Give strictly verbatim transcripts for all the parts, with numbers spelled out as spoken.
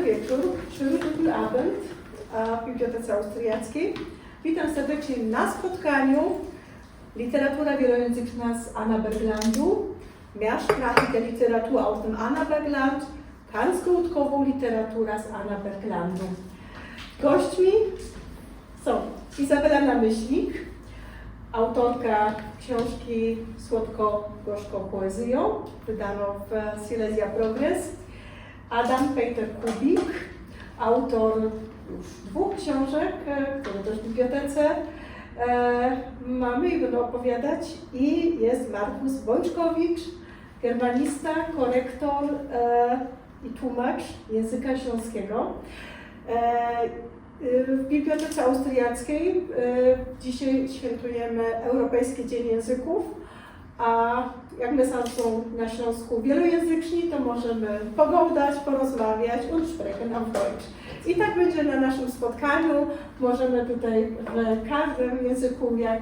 Dobry wieczōr, schönen guten Abend, e, w Bibliotece Austriackiej. Witam serdecznie na spotkaniu Literatura wielojęzyczna z Anna Berglandu. Mehrsprachige Literatur aus dem Anna Bergland. Kansgōdkowōm literatura z Anna Berglandu. Gośćmi są Izabela Namyślnik, autorka książki Słodko-gorzką poezją, wydano w Silesia Progress, Adam Peter Kubik, autor już dwóch książek, e, które też w bibliotece, e, mamy i będą opowiadać, i jest Markus Bączkowicz, germanista, korektor, e, i tłumacz języka śląskiego. E, y, w Bibliotece Austriackiej, e, dzisiaj świętujemy Europejski Dzień Języków, a jak my sam są na Śląsku wielojęzyczni, to możemy pogadać, porozmawiać und sprechen auf Deutsch. I tak będzie na naszym spotkaniu. Możemy tutaj w każdym języku, jak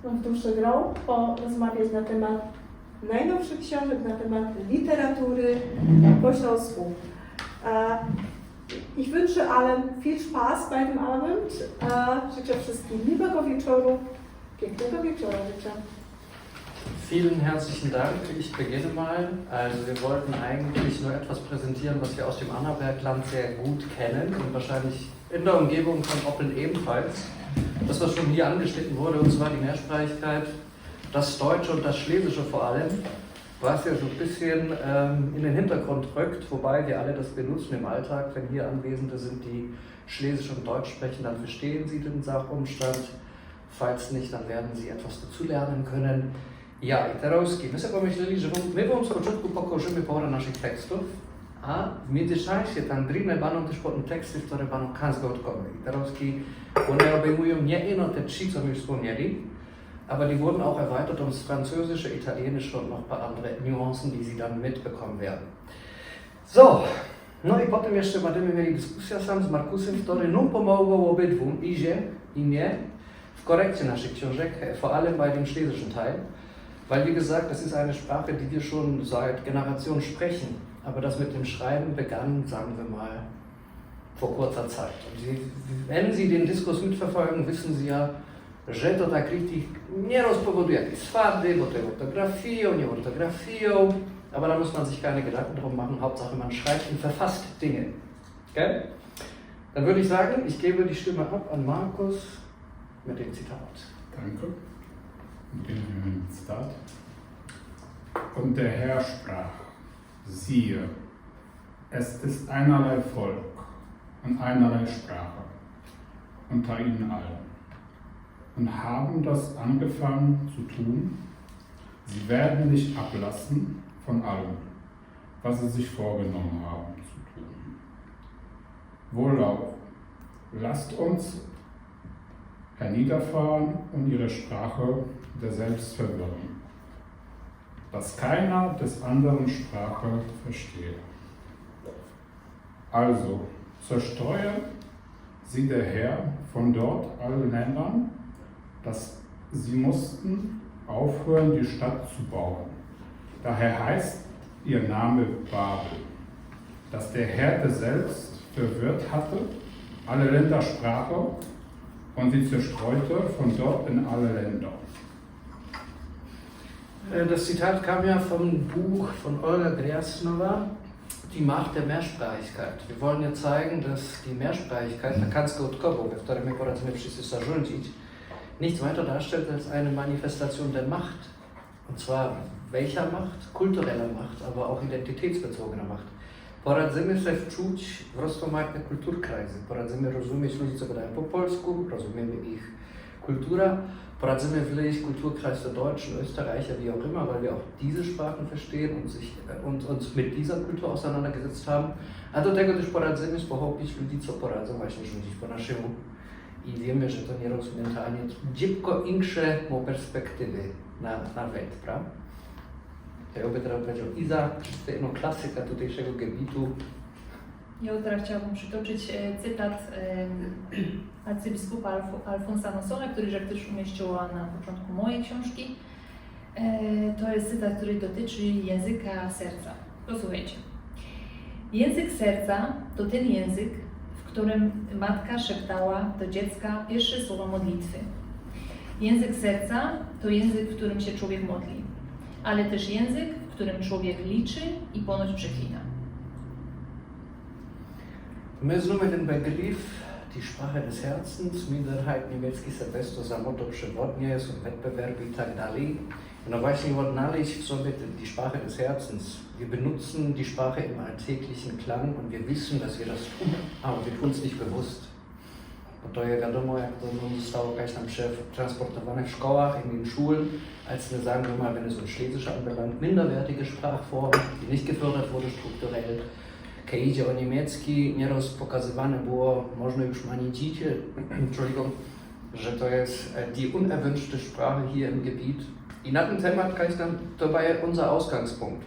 nam w duszy grą, porozmawiać na temat najnowszych książek, na temat literatury po śląsku. E, Ich wünsche allen viel Spaß bei dem Abend. E, życzę wszystkim miłego wieczoru, pięknego wieczora życzę. Vielen herzlichen Dank. Ich beginne mal. Also wir wollten eigentlich nur etwas präsentieren, was wir aus dem Annabergland sehr gut kennen und wahrscheinlich in der Umgebung von Oppeln ebenfalls. Das, was schon hier angeschnitten wurde, und zwar die Mehrsprachigkeit, das Deutsche und das Schlesische vor allem, was ja so ein bisschen ähm, in den Hintergrund rückt, wobei wir alle das benutzen im Alltag. Wenn hier Anwesende sind, die Schlesisch und Deutsch sprechen, dann verstehen sie den Sachumstand. Falls nicht, dann werden sie etwas dazulernen können. Ja, i terŏzki. My se pōmyśleli, że wōm, my wōm z początku pokŏżymy pŏrã naszych tekstōw, a w miyndzyczasie tam drōbne bydōm tyż potym teksty, kere bydōm kansgŏdkowe. I terŏzki ône ôbejmujōm niy ino te trzi, co my już spōmnieli, aber die wurden auch erweitert ums Französische, Italienische und noch ein paar andere Nuancen, die Sie dann mitbekommen werden. So, no i potym jeszcze bydymy mieli dyskusyjŏ sam z Markusym, kery nōm pōmŏgoł ôbydwōm, i sie, i nie, w korekcie naszych ksiōnżek, vor allem bei dem schlesischen Teil, weil wie gesagt, das ist eine Sprache, die wir schon seit Generationen sprechen, aber das mit dem Schreiben begann, sagen wir mal, vor kurzer Zeit. Und Sie, wenn Sie den Diskurs mitverfolgen, wissen Sie ja, że to tak richtig nierŏz powoduje jakiejś swady, bo to je ortografijŏ, niy ortografijŏ, aber da muss man sich keine Gedanken drum machen, Hauptsache man schreibt und verfasst Dinge. Gell? Dann würde ich sagen, ich gebe die Stimme ab an Markus mit dem Zitat. Danke. Beginnen wir mit dem Zitat. Und der Herr sprach: Siehe, es ist einerlei Volk und einerlei Sprache unter ihnen allen, und haben das angefangen zu tun, sie werden nicht ablassen von allem, was sie sich vorgenommen haben zu tun. Wohlau, lasst uns herniederfahren und ihre Sprache derselbst verwirren, dass keiner des anderen Sprache verstehe. Also zerstreue sie der Herr von dort allen Ländern, dass sie mussten aufhören, die Stadt zu bauen. Daher heißt ihr Name Babel, dass der Herr derselbst verwirrt hatte alle Ländersprache und sie zerstreute von dort in alle Länder. Äh, das Zitat kam ja vom Buch von Olga Grjasnowa, Die Macht der Mehrsprachigkeit. Wir wollen ja zeigen, dass die Mehrsprachigkeit, ta kansgŏdkowŏ, we kerej my poradzimy wszyscy zarządzić, nichts weiter darstellt als eine Manifestation der Macht. Und zwar welcher Macht? Kultureller Macht, aber auch identitätsbezogener Macht. Poradzymy se wczuć w rozmajte kulturkrajzy, poradzymy rozumieć ludzi, co gŏdajōm po polsku, rozumiemy ich kultura, poradzymy wlejś w Kulturkreis der Deutschen, Österreicher, wie auch immer, weil wir auch diese Sprachen verstehen und, sich, äh, und uns mit dieser Kultur auseinandergesetzt haben. A do tego tyż poradzymy spochopić ludzi, co poradzōm właśnie rządzić po naszymu. I wiymy, że to nierozmiynta, a niy, dzibko insze mŏ perspektywy na, na welt, prawda? To jŏ by terŏz pedziŏł Iza, to jedno klasyka tutejszego gebitu. Ja teraz chciałabym przytoczyć e, cytat e, arcybiskupa Alf Alfonsa Nosona, który rzekł też umieściła na początku mojej książki. E, to jest cytat, który dotyczy języka serca. Posłuchajcie. Język serca to ten język, w którym matka szeptała do dziecka pierwsze słowa modlitwy. Język serca to język, w którym się człowiek modli, ale też język, w którym człowiek liczy i ponoć przeklina. My znamy ten begrif, die Sprache des Herzens, Minderheit niemiecki, Sylwester, za motto przewodnie, są wettbewerby i tak dalej. No właśnie, odnaleźć w sobie te, die Sprache des Herzens. Wir benutzen die Sprache im alltäglichen Klang und wir wissen, dass wir das tun, aber wir tun es nicht bewusst. Bo to je wiadomo, jak to no, zostało jakaś tam przetransportowane w szkołach, in den Schulen, als eine, sagen wir mal, wenn es um Schlesisch anbelangt, minderwertige Sprachform, die nicht gefördert wurde strukturell. Kaj idzie o niemiecki, nieraz pokazywane było, można już manić idzie, Entschuldigung, że to jest e, die unerwünschte Sprache hier im Gebiet. I na ten temat, kann ich dann, to war ja unser Ausgangspunkt.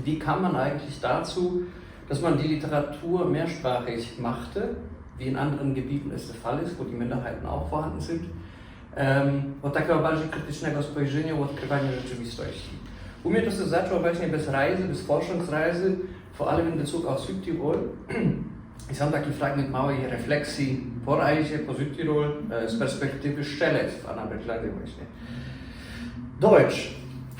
Wie kam man eigentlich dazu, dass man die Literatur mehrsprachig machte, wie in anderen Gebieten es der Fall ist, wo die Minderheiten auch vorhanden sind, ähm, od takiego bardziej krytycznego spojrzenia, odkrywania rzeczywistości. U mnie to się zaczęło właśnie bez Reise, bez Forschungsreise, vor allem in Bezug auf Südtirol. I sam taki fragment małej refleksji po Reise, po Südtirol, e, z perspektywy Szczelec w Anabeklewie właśnie. Deutsch.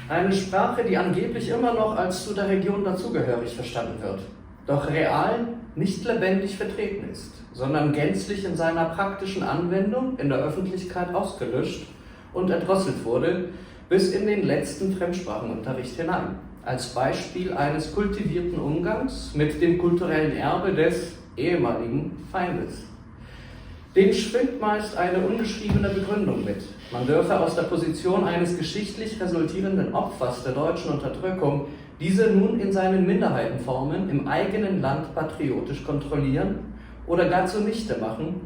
Eine Sprache, die angeblich immer noch als zu der Region dazugehörig verstanden wird, doch real nicht lebendig vertreten ist, sondern gänzlich in seiner praktischen Anwendung in der Öffentlichkeit ausgelöscht und erdrosselt wurde, bis in den letzten Fremdsprachenunterricht hinein, als Beispiel eines kultivierten Umgangs mit dem kulturellen Erbe des ehemaligen Feindes. Den schwingt meist eine ungeschriebene Begründung mit. Man dürfe aus der Position eines geschichtlich resultierenden Opfers der deutschen Unterdrückung diese nun in seinen Minderheitenformen im eigenen Land patriotisch kontrollieren oder gar zunichte machen,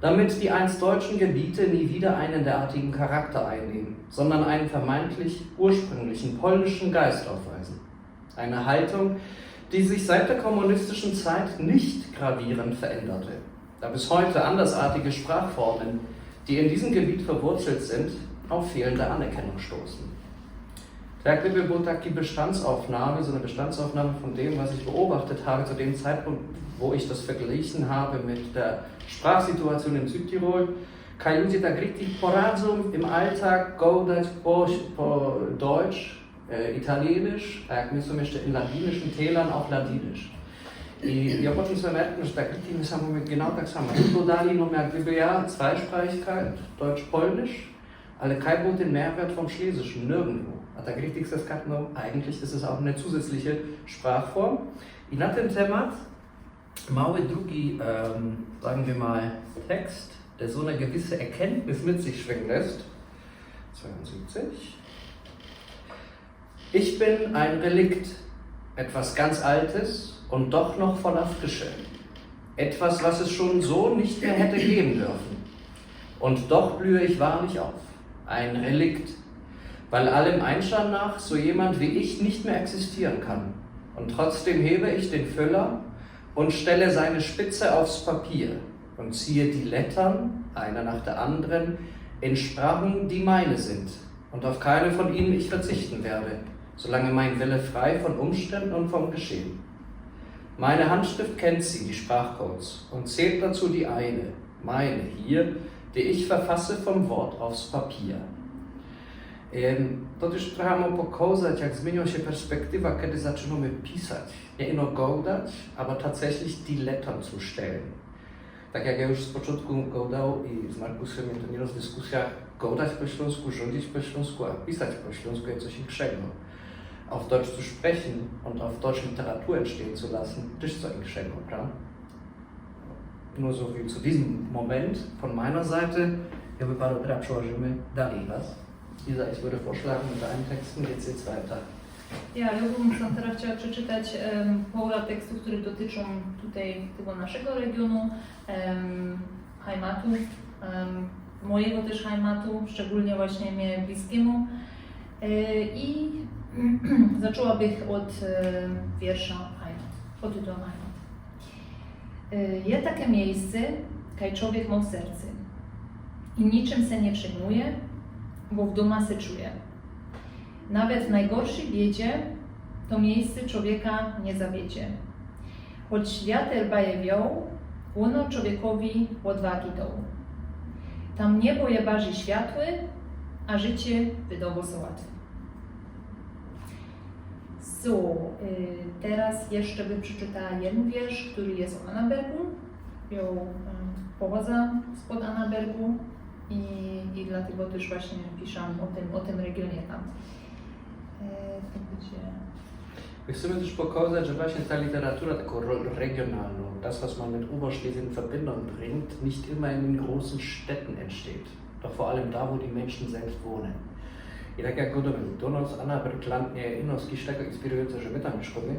damit die einst deutschen Gebiete nie wieder einen derartigen Charakter einnehmen, sondern einen vermeintlich ursprünglichen polnischen Geist aufweisen. Eine Haltung, die sich seit der kommunistischen Zeit nicht gravierend veränderte, da bis heute andersartige Sprachformen, die in diesem Gebiet verwurzelt sind, auf fehlende Anerkennung stoßen. To jak gdyby była taka bestandsaufnahme, so eine Bestandsaufnahme von dem, was ich beobachtet habe zu dem Zeitpunkt, wo ich das verglichen habe mit der Sprachsituation in Südtirol. Kaj ludzie tak richtig poradzą im Alltag gołdać po, po Deutsch, e, Italienisch, a jak my są jeszcze in ladinischen Tälern, auch Ladinisch. I ja potem sobie merknę, że tak richtig my sam mówimy genau tak samo. Tu dalej, no jak gdyby ja, Zweisprachigkeit, Deutsch-Polnisch, ale kaj był ten Mehrwert vom Schlesischen? Nirgendwo. A tak richtig se skapnął, eigentlich ist es auch eine zusätzliche Sprachform. I na ten temat mały drugi, ähm, sagen wir mal, Text, der so eine gewisse Erkenntnis mit sich schwingen lässt. Zweiundsiebzig. Ich bin ein Relikt, etwas ganz Altes und doch noch voller Frische. Etwas, was es schon so nicht mehr hätte geben dürfen. Und doch blühe ich wahrlich auf. Ein Relikt. Weil allem Einschein nach so jemand wie ich nicht mehr existieren kann. Und trotzdem hebe ich den Füller und stelle seine Spitze aufs Papier und ziehe die Lettern, eine nach der anderen, in Sprachen, die meine sind und auf keine von ihnen ich verzichten werde, solange mein Wille frei von Umständen und vom Geschehen. Meine Handschrift kennt sie, die Sprachcodes, und zählt dazu die eine, meine hier, die ich verfasse vom Wort aufs Papier. Em, to też trochę ma pokazać, jak zmieniła się perspektywa, kiedy zaczynamy pisać. Nie ino gołdać, aber tatsächlich die Lettern zu stellen. Tak jak ja już z początku gołdał i z Markusem miał to nieraz w dyskusjach, gołdać po śląsku, rządzić po śląsku, a pisać po śląsku jest coś inkszego. Auf Deutsch zu sprechen und auf Deutsch Literatur entstehen zu lassen, też co inkszego, prawda? Nur so viel zu diesem Moment von meiner Seite. Ja bym bardzo teraz przełożymy dalej was. Lisa, ich würde vorschlagen, mit deinen Texten geht's jetzt weiter. Ja, ja bym sam teraz chciała przeczytać em, połowę tekstów, które dotyczą tutaj tego naszego regionu, em, Heimat'u, em, mojego też Heimat'u, szczególnie właśnie mnie bliskimu. E, I zaczęłabych od e, wiersza Heimat, pod tytułem Heimat. E, Je takie miejsce, kaj człowiek ma w sercu i niczym se nie przejmuje, bo w doma se czuje. Nawet w najgorszej biedzie to miejsce człowieka nie zawiedzie. Choć wiater baje wioł, ôno człowiekowi ôdwagi doł. Tam niebo je bardzij światłe, a życie wydŏwŏ so łatwe. So, y, terŏz jeszcze bych przeczytała jedyn wiersz, kery je ô Annabergu. Jŏ, y, pochodzã spod Annabergu i, i dlatego tyż właśnie piszã ô tym, ô tym regiōnie tam. Y, to bydzie... My chcemy tyż pokozac, że właśnie ta literatura takŏ ro-, regiōnalnŏ, das, was man mit Oberschlesien in Verbindung bringt, nicht immer in den großen Städten entsteht, doch vor allem da, wo die Menschen selbst wohnen. I tak jak gŏdōmy, do nas Annaberg landnie ino z kisz tego inspirujōnce, że my tam miyszkōmy,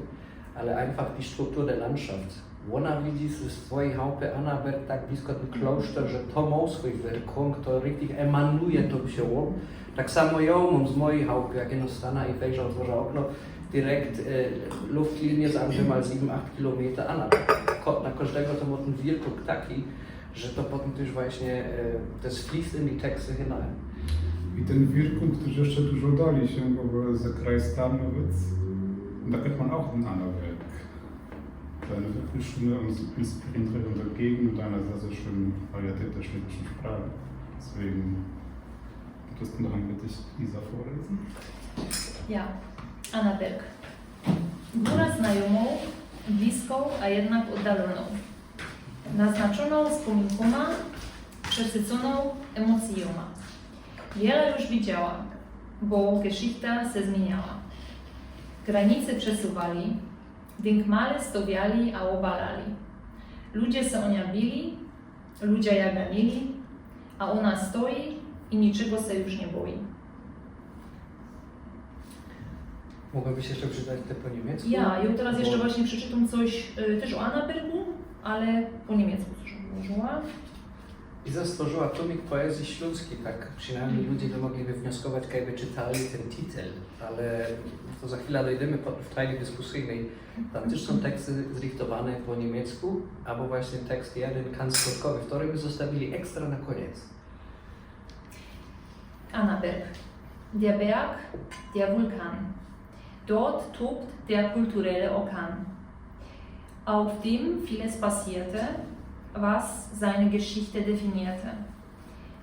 ale einfach die Struktur der Landschaft. Ôna widzi ze swojij chałpy Annaberg tak blisko tyn klŏszter, że to mŏ swōj Wirkung, to richtig emanuje to wsioło. Tak samo jŏ mōm z mojij chałpy, jak jino stanã i wejrzã z morza ôkno, direkt, e, Luftlinie, sagen wir mal, sieben, acht Kilometer Annaberg. Ko-, na kożdego to mŏ tyn Wirkung taki, że to potym tyż właśnie, e, to fliyt in die teksty hinein. I tyn Wirkung tyż jeszcze dużo dalij sięgŏ, bo za Kreis Tarnowitz, da kennt man auch den Annaberg. Dann ist schon uns inspiriert in der Gegend und einer sehr, sehr schönen Varietät der schwäbischen Sprache. Deswegen, das noch ein bisschen Lisa vorlesen. Ja, Annaberg. Gōra znajōmŏ, blisko, a jednak ôddalōnŏ. Naznaczōnŏ spōminkōma, przesycōnŏ emocjōma. Wiele już widziała, bo geschichta se zmiyniała. Granice przesuwali, dynkmale stŏwiali a ôbalali. Ludzie se ô niã bili, ludzie jã ganili, a ôna stoi i niczego se już niy boi. Mogłabyś jeszcze przeczytać te po niemiecku? Ja, jŏ terŏz jeszcze właśnie przeczytōm coś, y, tyż ô Annabergu, ale po niemiecku coś odłożyła. Iza stworzyła tomik poezji ślōnskij, tak przinajmnij ludzie by mogli wywnioskować, jakby czytali tyn titel, ale to za chwila dojdymy po, w trajnie dyskusyjnyj. Tam tyż sōm teksty zrichtowane po niemiecku, abo właśnie tekst jedyn, Kanz Kotkowy, kery my zostawiyli ekstra na kōniec. Annaberg. Der Berg, der Vulkan. Dort tobt der kulturelle Orkan. Auf dem vieles passierte, was seine Geschichte definierte.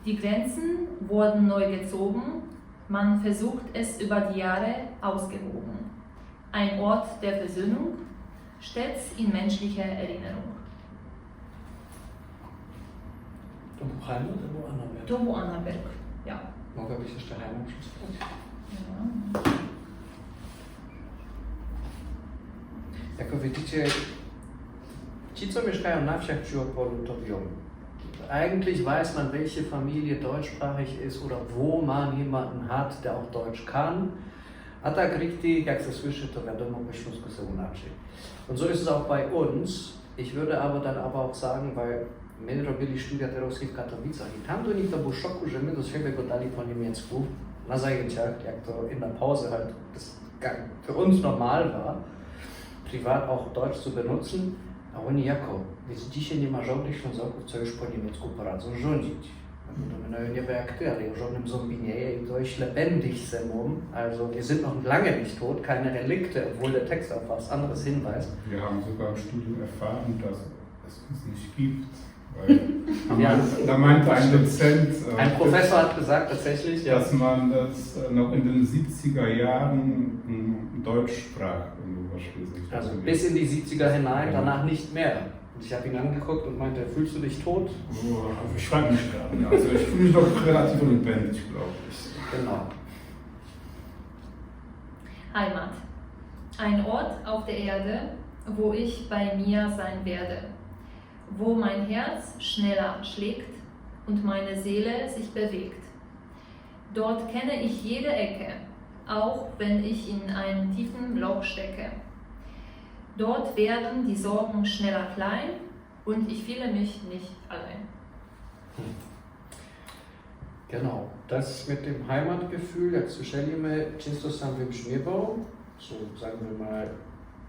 Die Grenzen wurden neu gezogen, man versucht es über die Jahre ausgewogen. Ein Ort der Versöhnung, stets in menschlicher Erinnerung. To bōł Heimat, to bōł Annaberg. To bōł Annaberg, ja. Mogłabyś jeszcze Heimat przeczytać? Ja. Jak widzicie, ci, co miyszkajōm na wsiach przi Ôpolu, to wiyōm. Eigentlich weiß man, welche Familie deutschsprachig ist oder wo man jemanden hat, der auch Deutsch kann. A tak richtig, jak se słyszy, to wiadōmo, po ślōnsku se inaczyj. Und so ist es auch bei uns. Ich würde aber dann aber auch sagen, weil my robiyli studia terŏz w Katowicach i tam do nich to bōł w szoku, że my do siebie gŏdali po niemiecku na zajęciach, jak to in der Pause halt das ga-, für uns normal war, privat auch Deutsch zu benutzen, a ôni jako, wiync dzisiej niy ma żŏdnych Ślōnzŏkōw, co już po niemiecku poradzōm rzōndzić. No, no, niy wiym jak ty, ale jŏ w żŏdnym zombie niy żijã i dość lebendig se mōm. Also, wir sind noch lange nicht tot, keine Relikte, obwohl der Text auf was anderes hinweist. Wir haben sogar im Studium erfahren, dass es uns nicht gibt. Weil da meinte, da meinte ein Dozent, äh, Ein Professor hat gesagt, tatsächlich, ja. Dass man das, äh, noch in den siebziger Jahren, mh, Deutsch sprach in Oberschlesien. Also bis in die siebziger hinein, danach nicht mehr. Und ich habe ihn angeguckt und meinte: „Fühlst du dich tot?“ Oh, also ich frage mich gerade. Also ich fühle mich noch relativ lebendig, glaube ich. Genau. Heimat. Ein Ort auf der Erde, wo ich bei mir sein werde, wo mein Herz schneller schlägt und meine Seele sich bewegt. Dort kenne ich jede Ecke, auch wenn ich in einem tiefen Loch stecke. Dort werden die Sorgen schneller klein und ich fühle mich nicht allein. Genau, das mit dem Heimatgefühl, jak słyszeli my, czynsto sam wybrzmiewał, so, sagen wir mal,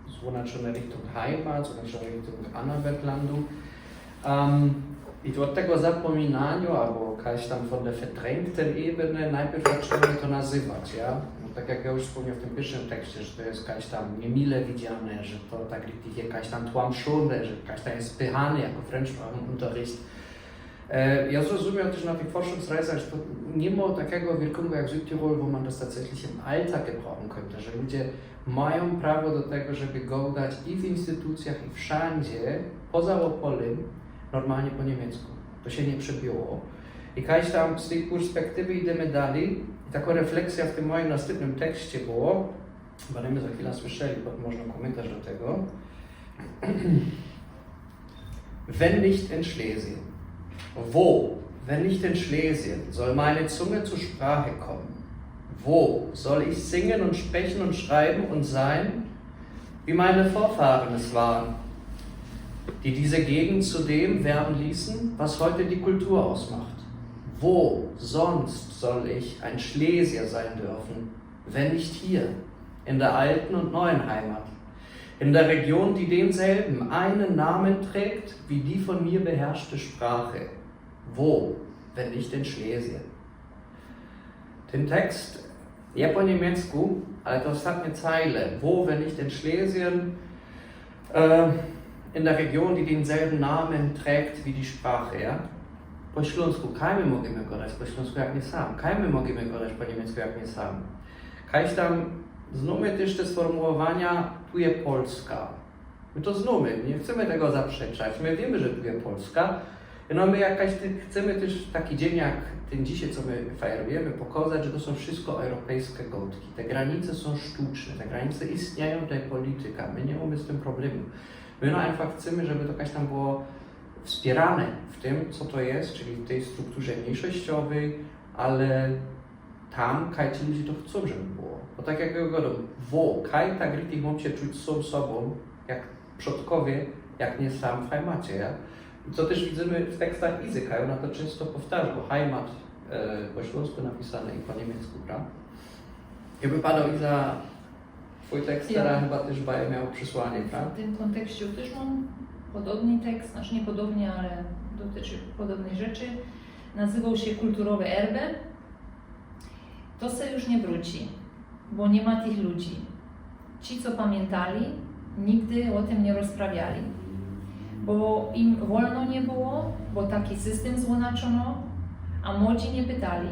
so znaczōne Richtung Heimat, so znaczōne Richtung Annaberglandu. Em, i ôd tego zapōminaniŏ, abo kaś tam von der verdrängten Ebene, najpierw zaczynōmy to nazywać, ja? No Tak jak jŏ już wspōmniŏł w tym piyrszym tekście, że to je jakoś tam niymile widziane, że to tak richtig je jakoś tam tłamszōne, że jakoś tam je spychane jako Fremdsprachenunterricht. E, jŏ zrozumioł tyż na tych Forschungsreisach, że to niy ma takigo wielkigo jak Südtirol, wo man to tatsächlich im Alltag gebrauchen könnte, że ludzie majōm prawo do tego, żeby gŏdać i w instytucjach, i wszandzie, poza Ôpolym, normalnie po niymiecku. To sie niy przebiło. I jakoś tam z tyj perspektywy idymy dalij. I takŏ refleksjŏ w tym mojim nastympnym tekście było, bo my za chwila słyszeli, bo można kōmyntarz do tego. Wenn nicht in Schlesien. Wo, wenn nicht in Schlesien, soll meine Zunge zur Sprache kommen? Wo soll ich singen und sprechen und schreiben und sein, wie meine Vorfahren es waren, die diese Gegend zu dem werden ließen, was heute die Kultur ausmacht? Wo sonst soll ich ein Schlesier sein dürfen, wenn nicht hier, in der alten und neuen Heimat, in der Region, die denselben einen Namen trägt wie die von mir beherrschte Sprache? Wo, wenn nicht in Schlesien? Ten tekst je po niymiecku, ale te ôstatnie cejle, wo, wenn nicht in Schlesien, e, in der Region, die denselben Namen trägt wie die Sprache, ja? Po ślōnsku, kaj my możymy gŏdać po ślōnsku jak niy sam? Kaj my możymy gŏdać po niymiecku jak niy sam? Jakoś tam znōmy tyż te sformułowania, tu je Polska. My to znōmy, niy chcymy tego zaprzeczać, my wiymy, że tu je Polska. No my jakoś ty-, chcymy tyż taki dziyń jak tyn dzisiej, co my fejrujymy, pokŏzać, że to sōm wszysko europejske gŏdki. Te granice sōm sztuczne, te granice istniejōm, to je polityka, my niy mōmy z tym problemu. My no einfach chcymy, żeby to jakoś tam było wspiyrane w tym, co to je, czyli w tyj strukturze myńszościowyj, ale tam, kaj ci ludzie to chcōm, żeby było. Bo tak jak jŏ gŏdōm, wo, kaj tak richtig mōm sie czuć sōm sobōm, jak przodkowie, jak niy sam w Heimacie, ja? I to tyż widzymy w tekstach Izy, kaj ôna to czynsto powtarzo, Heimat, e, po ślōnsku napisane i po niymiecku, prawda? Jakby padał Iza twōj tekst, Ja. Terŏz chyba tyż bajã miała przesłanie, prawda? W tym kontekście tyż mōm podobny tekst, znaczy niy podobny, ale dotyczy podobnyj rzeczy. Nazywoł sie Kulturowe erby. To se już niy wrōci, bo niy ma tych ludzi. Ci, co pamiyntali, nigdy ô tym niy rozprawiali. Bo im wolno niy było, bo taki systym złōnaczono, a młodzi niy pytali.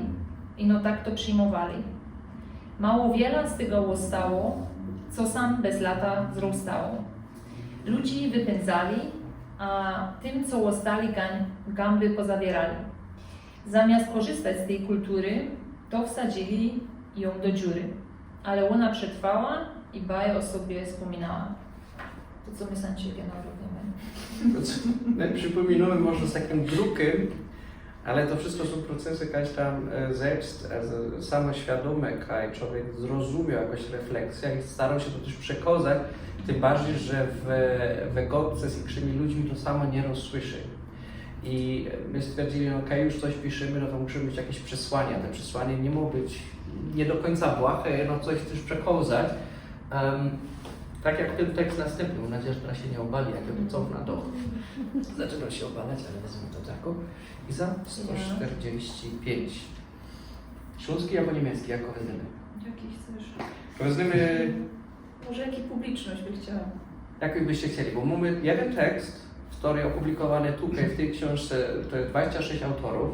I no tak to przijmowali. Mało wiela z tego ôstało, co sam bez lata zrostało. Ludzi wypyndzali, a tym, co ôstali, gań-, gãby pozawierali. Zamiast korzystać z tyj kultury, to wsadzili jã do dziury. Ale ôna przetrwała i bajã ô sobie spōminała. To, co my z Ancikiem robiymy. To, co my przipōminōmy może z takim drukym, ale to wszysko sōm procesy jakoś tam, e, selbst, e, z-, samoświadōme, kaj człowiek zrozumioł jakoś refleksjã i staroł sie to tyż przekŏzać, tym bardzij, że w, we gŏdce z inkszymi ludźmi to samo niy rozsłyszy. I my stwierdzili, no, kaj już coś piszymy, no to musi być jakeś przesłanie, a te przesłanie niy może być niy do kōńca błahe, no coś tyż przekŏzać. Em, tak jak tyn tekst nastympny, mōm nadzieja, że terŏz sie niy ôbali, jak jŏ go cofna do. Zaczynŏ sie ôbalać, ale wezmã to tako. Iza sto sztyrdziści piyńć. Ślōnski abo niymiecki, jak go wezmiymy? Jaki chcesz? To wezmiymy Może jaki publiczność by chciała? Jak byście chcieli, bo mōmy jedyn tekst, kery ôpublikowany tukej w tyj ksiōnżce, to je dwadzieścia sześć autorōw.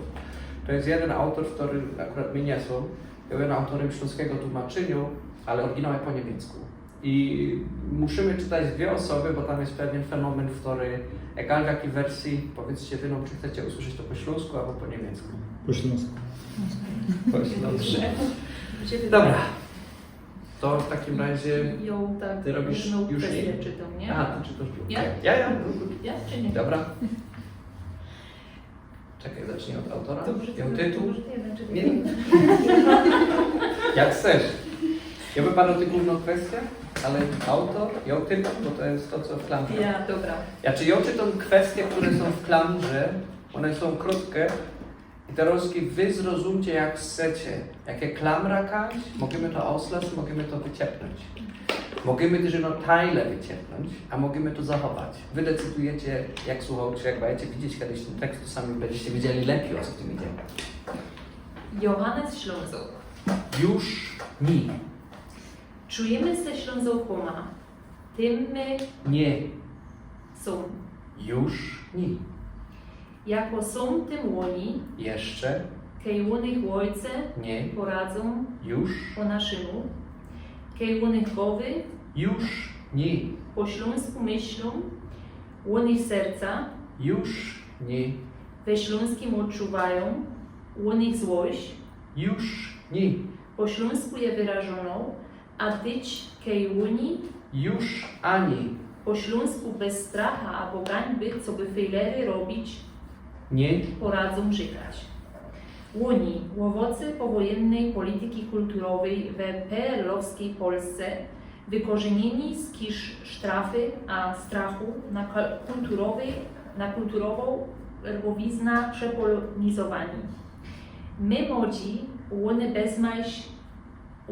To je jedyn autor, kery akurat my niy sōm. Jŏ był autorym ślōnskigo tłumaczyniŏ, ale ôryginał je po niymiecku. I musimy czytać dwie ôsoby, bo tam je pewien fenomen, kery, egal w jakij wersji, powiydzcie wy nōm, czy chcecie usłyszeć to po ślōnsku abo po niymiecku. Po ślōnsku. Po ślōnsku. Dobrze. Dobra. To w takim razie Jŏ tak ty robisz głōwno już kwestiã jej? Czytōm, niy? Aha, ty czytŏsz głōwno. Jŏ? Jŏ, jŏ. Jŏ czy niy? Dobra. Czekej, zacznij ôd autora. To może ty, Jŏ tytuł. To może ty jednak czytōsz. Niy. Jak chcesz. Jŏ by padał ty głōwno kwestiã, ale autor, jŏ tytuł, bo to je to, co w klamrze. Jŏ, dobra. Znaczy, jŏ czytōm kwestie, kere sōm w klamrze, ône sōm krōtke, i terŏz wy zrozumcie, jak chcecie. Jak je klamra kajś, możymy to ôslac, możymy to wyciepnōńć. Możymy tyż ino tajle wyciepnōńć, a możymy to zachować. Wy decydujecie, jak słuchŏcie, jak bydziecie widzieć kedyś tyn tekst, to sami bydziecie wiedzieli lepij, ô co w tym idzie. Johannes Ślōnzok. Już ni. Czujymy se Ślōnzokōma, tym my Niy. Sōm. Już niy. Jako sōm tym ôni. Jeszcze. Kej ônych ôjce. Niy. Poradzōm. Już. Po naszymu. Kej ônych gowy. Już niy. Po ślōnsku myślōm. Ônych serca. Już niy. We ślōnskim ôdczuwajōm. Ônych złość. Już niy. Po ślōnsku je wyrażōnŏ. A tyć, kej ôni. Już ani. Po ślōnsku bez stracha abo gańby, coby fejlery robić. Niy. Poradzōm rzykać. Ôni, ôwoce powojynnyj polityki kulturowyj we peerelowskij Polsce, wykorzynieni z kisz sztrafy a strachu na ka-, kulturowyj, na kulturowõ erbowizna przepolonizowani. My młodzi, ône bezmajś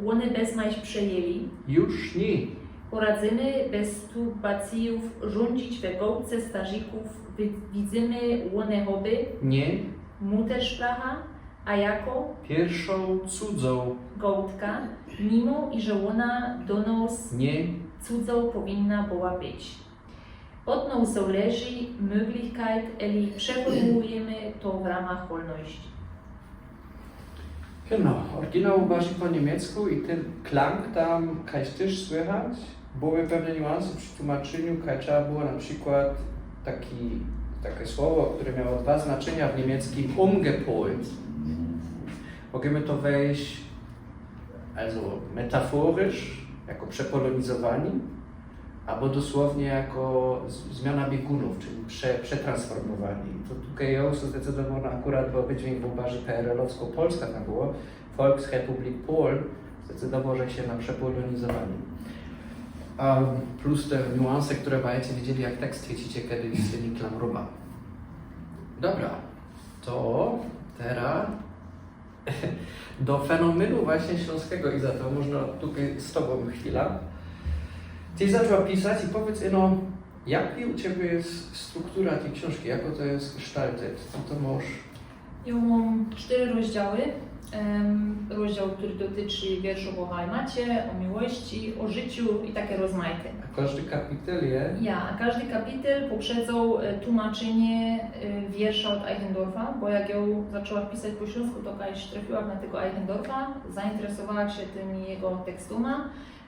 Ône bezmajś przejyli. Już niy. Poradzymy bez turbacyjōw rzuńdzić we gołce starzikōw, wi-, widzymy ône hoby. Niy. Muterszpracha, a jako. Piyrszõ cudzõ. Gołtka, mimo iże ôna do nŏs. Niy. Cudzõ powinna była być. Ôd nŏs zŏleży Möglichkeit, eli przefōrmułujymy to w ramach wolności. Genau, ôrginał bardzij po niymiecku i tyn klang tam kajś tyż słychać. Były pewne niuanse przi tłumaczyniu, kaj trzeba było na przikłŏd taki, take słowo, kere miało dwa znaczynia w niymieckij, umgepolt. Możymy to wejś, also metaforysz, jako przepolonizowaniy, abo dosłownie jako z-, zmiana biegōnōw, czyli prze-, przetransformowaniy. To tukej jŏ se zdecydowała akurat, bo wydźwięk bōł bardzij peerelowsko-polska tam było, Volksrepublik Polen, zdecydował, że sie na przepolonizowaniy. A plus te niuanse, kere bajecie wiedzieli, jak tekst chwycicie, kej z tymi klamrōma. Dobra, to tera do fenomynu właśnie ślōnskigo i za to można tukej z tobōm chwila. Tyś zaczła pisać i powiydz, no, jak u ciebie je struktura tyj ksiōnżki, jako to je gestaltet, co to mŏsz? Jŏ mōm sztyry rozdziały. Em, rozdział, kery dotyczy wierszōw ô Heimacie, ô miłości, ô życiu i take rozmajte. A kożdy kapitel je? Ja, a kożdy kapitel poprzedzŏł, e, tłumaczynie, e, wiersza ôd Eichendorffa, bo jak jŏ zaczła pisać po ślōnsku, to kajś trefiyła na tego Eichendorffa, zainteresowała sie tymi jego tekstōma.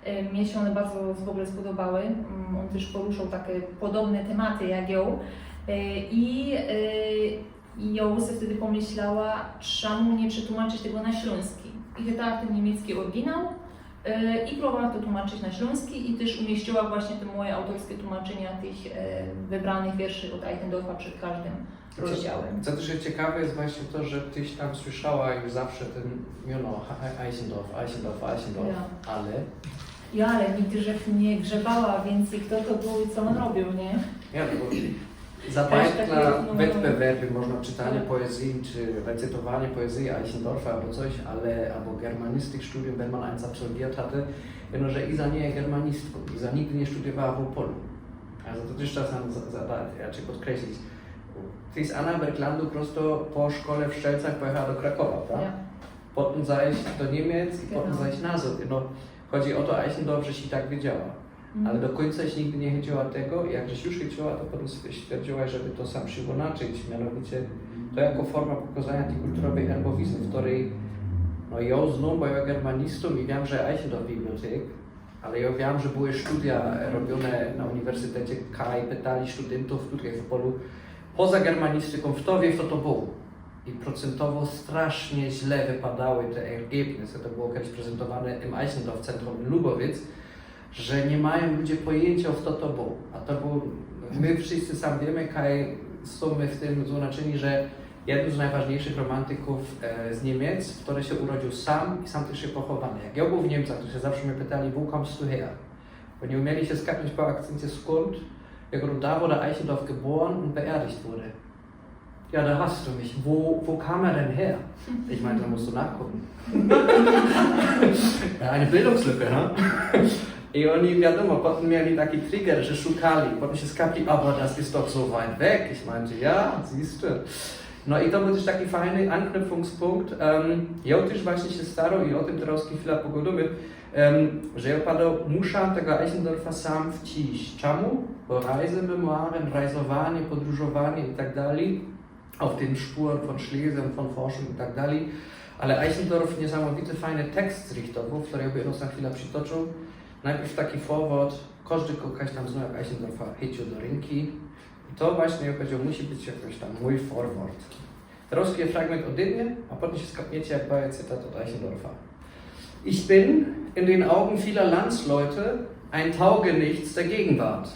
E, mie sie ône bardzo w ogōle spodobały. Mm, ôn tyż poruszŏł take podobne tymaty jak jŏ. E, i, e, i jŏ se wtedy pomyślała, czymu niy przetłumaczyć tego na ślōnski. I chytała tyn niymiecki ôrginał, e, i prōbowała to tłumaczyć na ślōnski i tyż umiyściła właśnie te moje autorskie tłumaczynia tych, e, wybranych wierszy ôd Eichendorffa przed kożdym rozdziałym. Co tyż je ciekawe, je właśnie to, że tyś tam słyszała już zawsze tyn miono He-, He-, Eichendorff, Eichendorff, Eichendorff, ja, ale... Ja, ale nigdy żech niy grzebała, wiyncyj, fto to bōł i co ôn robiōł, niy? Ja, no bo za bajtla, no, wettbewerby, można czytanie poezyje, czy recytowanie poezyje Eichendorffa abo coś, ale, abo germanistyk, studium, wenn man eins absolviert hatte, jedno, że Iza niy je germanistką, Iza nigdy niy studiowała w Opolu. A za to tyż czasem za, za, za, znaczy podkreślić, Tyś z Anna Berglandu prosto po szkole w Szczelcach pojechała do Krakowa, prawda? Ja. Potym zaś do Niymiec i potym zaś nazŏd. No, chodzi ô to, a jeśli dobrze si tak wiedziała. Mhm. Ale do kōńca si nigdy niy chyciła tego, i jak żeś już chyciła, to potym stwierdziła, żeby to sam przeinaczyć, mianowicie to jako forma pokazaniŏ tyj kulturowyj erbowizny, w kerej, no, jŏ znōm, bo jŏ germanistōm i wiym, że Eichendorff bibliotek, ale jŏ wiym, że były studia robiōne na uniwersytecie, kaj pytali studyntōw tukej w Opolu, poza germanistykōm, fto wiy, fto to bōł. I procyntowo strasznie źle wypadały te ergebnisy. To było kedyś prezentowane im Eichendorff Centrum in Lubowiec, że niy majōm ludzie pojyńciŏ, fto to bōł. A to bōł, my wszyscy sam wiymy, kaj sōm my w tym zōnaczyni, że jedyn z nojważniyjszych romantykōw, e, z Niymiec, kery sie urodziōł sam i sam tyż sie pochowany. Jak jŏ bōł w Niymcach, to sie zawsze mie pytali: „Wo kommst du her?” Bo niy umieli sie skapnić po akcyncie, skōnd. Jŏ gŏdōm: „Da, wo der Eichendorff geboren und beerdigt wurde.” „Ja, da hast du mich. Wo, wo kam er denn her?” Ich meine, da musst du nachgucken. Ja, eine Bildungslücke, ne? I ôni, wiadōmo, potym mieli taki trigger, że szukali, potym sie skapli: „Aber das ist doch so weit weg.” Ich meinte: „Ja, siehst du.” No i to bōł tyż taki fajny anknypfungspunkt. Em, jŏ tyż właśnie sie starŏł i ô tym terŏz chwila pogŏdōmy, em, że jŏ padŏ, muszã tego Eichendorfa sam wciś. Czōmu? Bo rejze, memoary, rejzowanie, podrōżowanie i tak dalij, ô tym Spuren von Schlesien, von Forschung i tak dalij. Ale Eichendorf niesamowity, fajny tekst zrichtowōł, kery jŏ by ino za chwila przitocził. Nojprzōd taki forward, kożdy kogoś tam znoł, jak Eichendorfa chyciōł do rynki. I to właśnie, jak pedzioł, musi być jakoś tam mōj forward. Terŏz je fragment ôde mie, a potym sie skapniecie, jak bajōm cytat ôd Eichendorfa. Ich bin in den Augen vieler Landsleute ein Taugenichts der Gegenwart,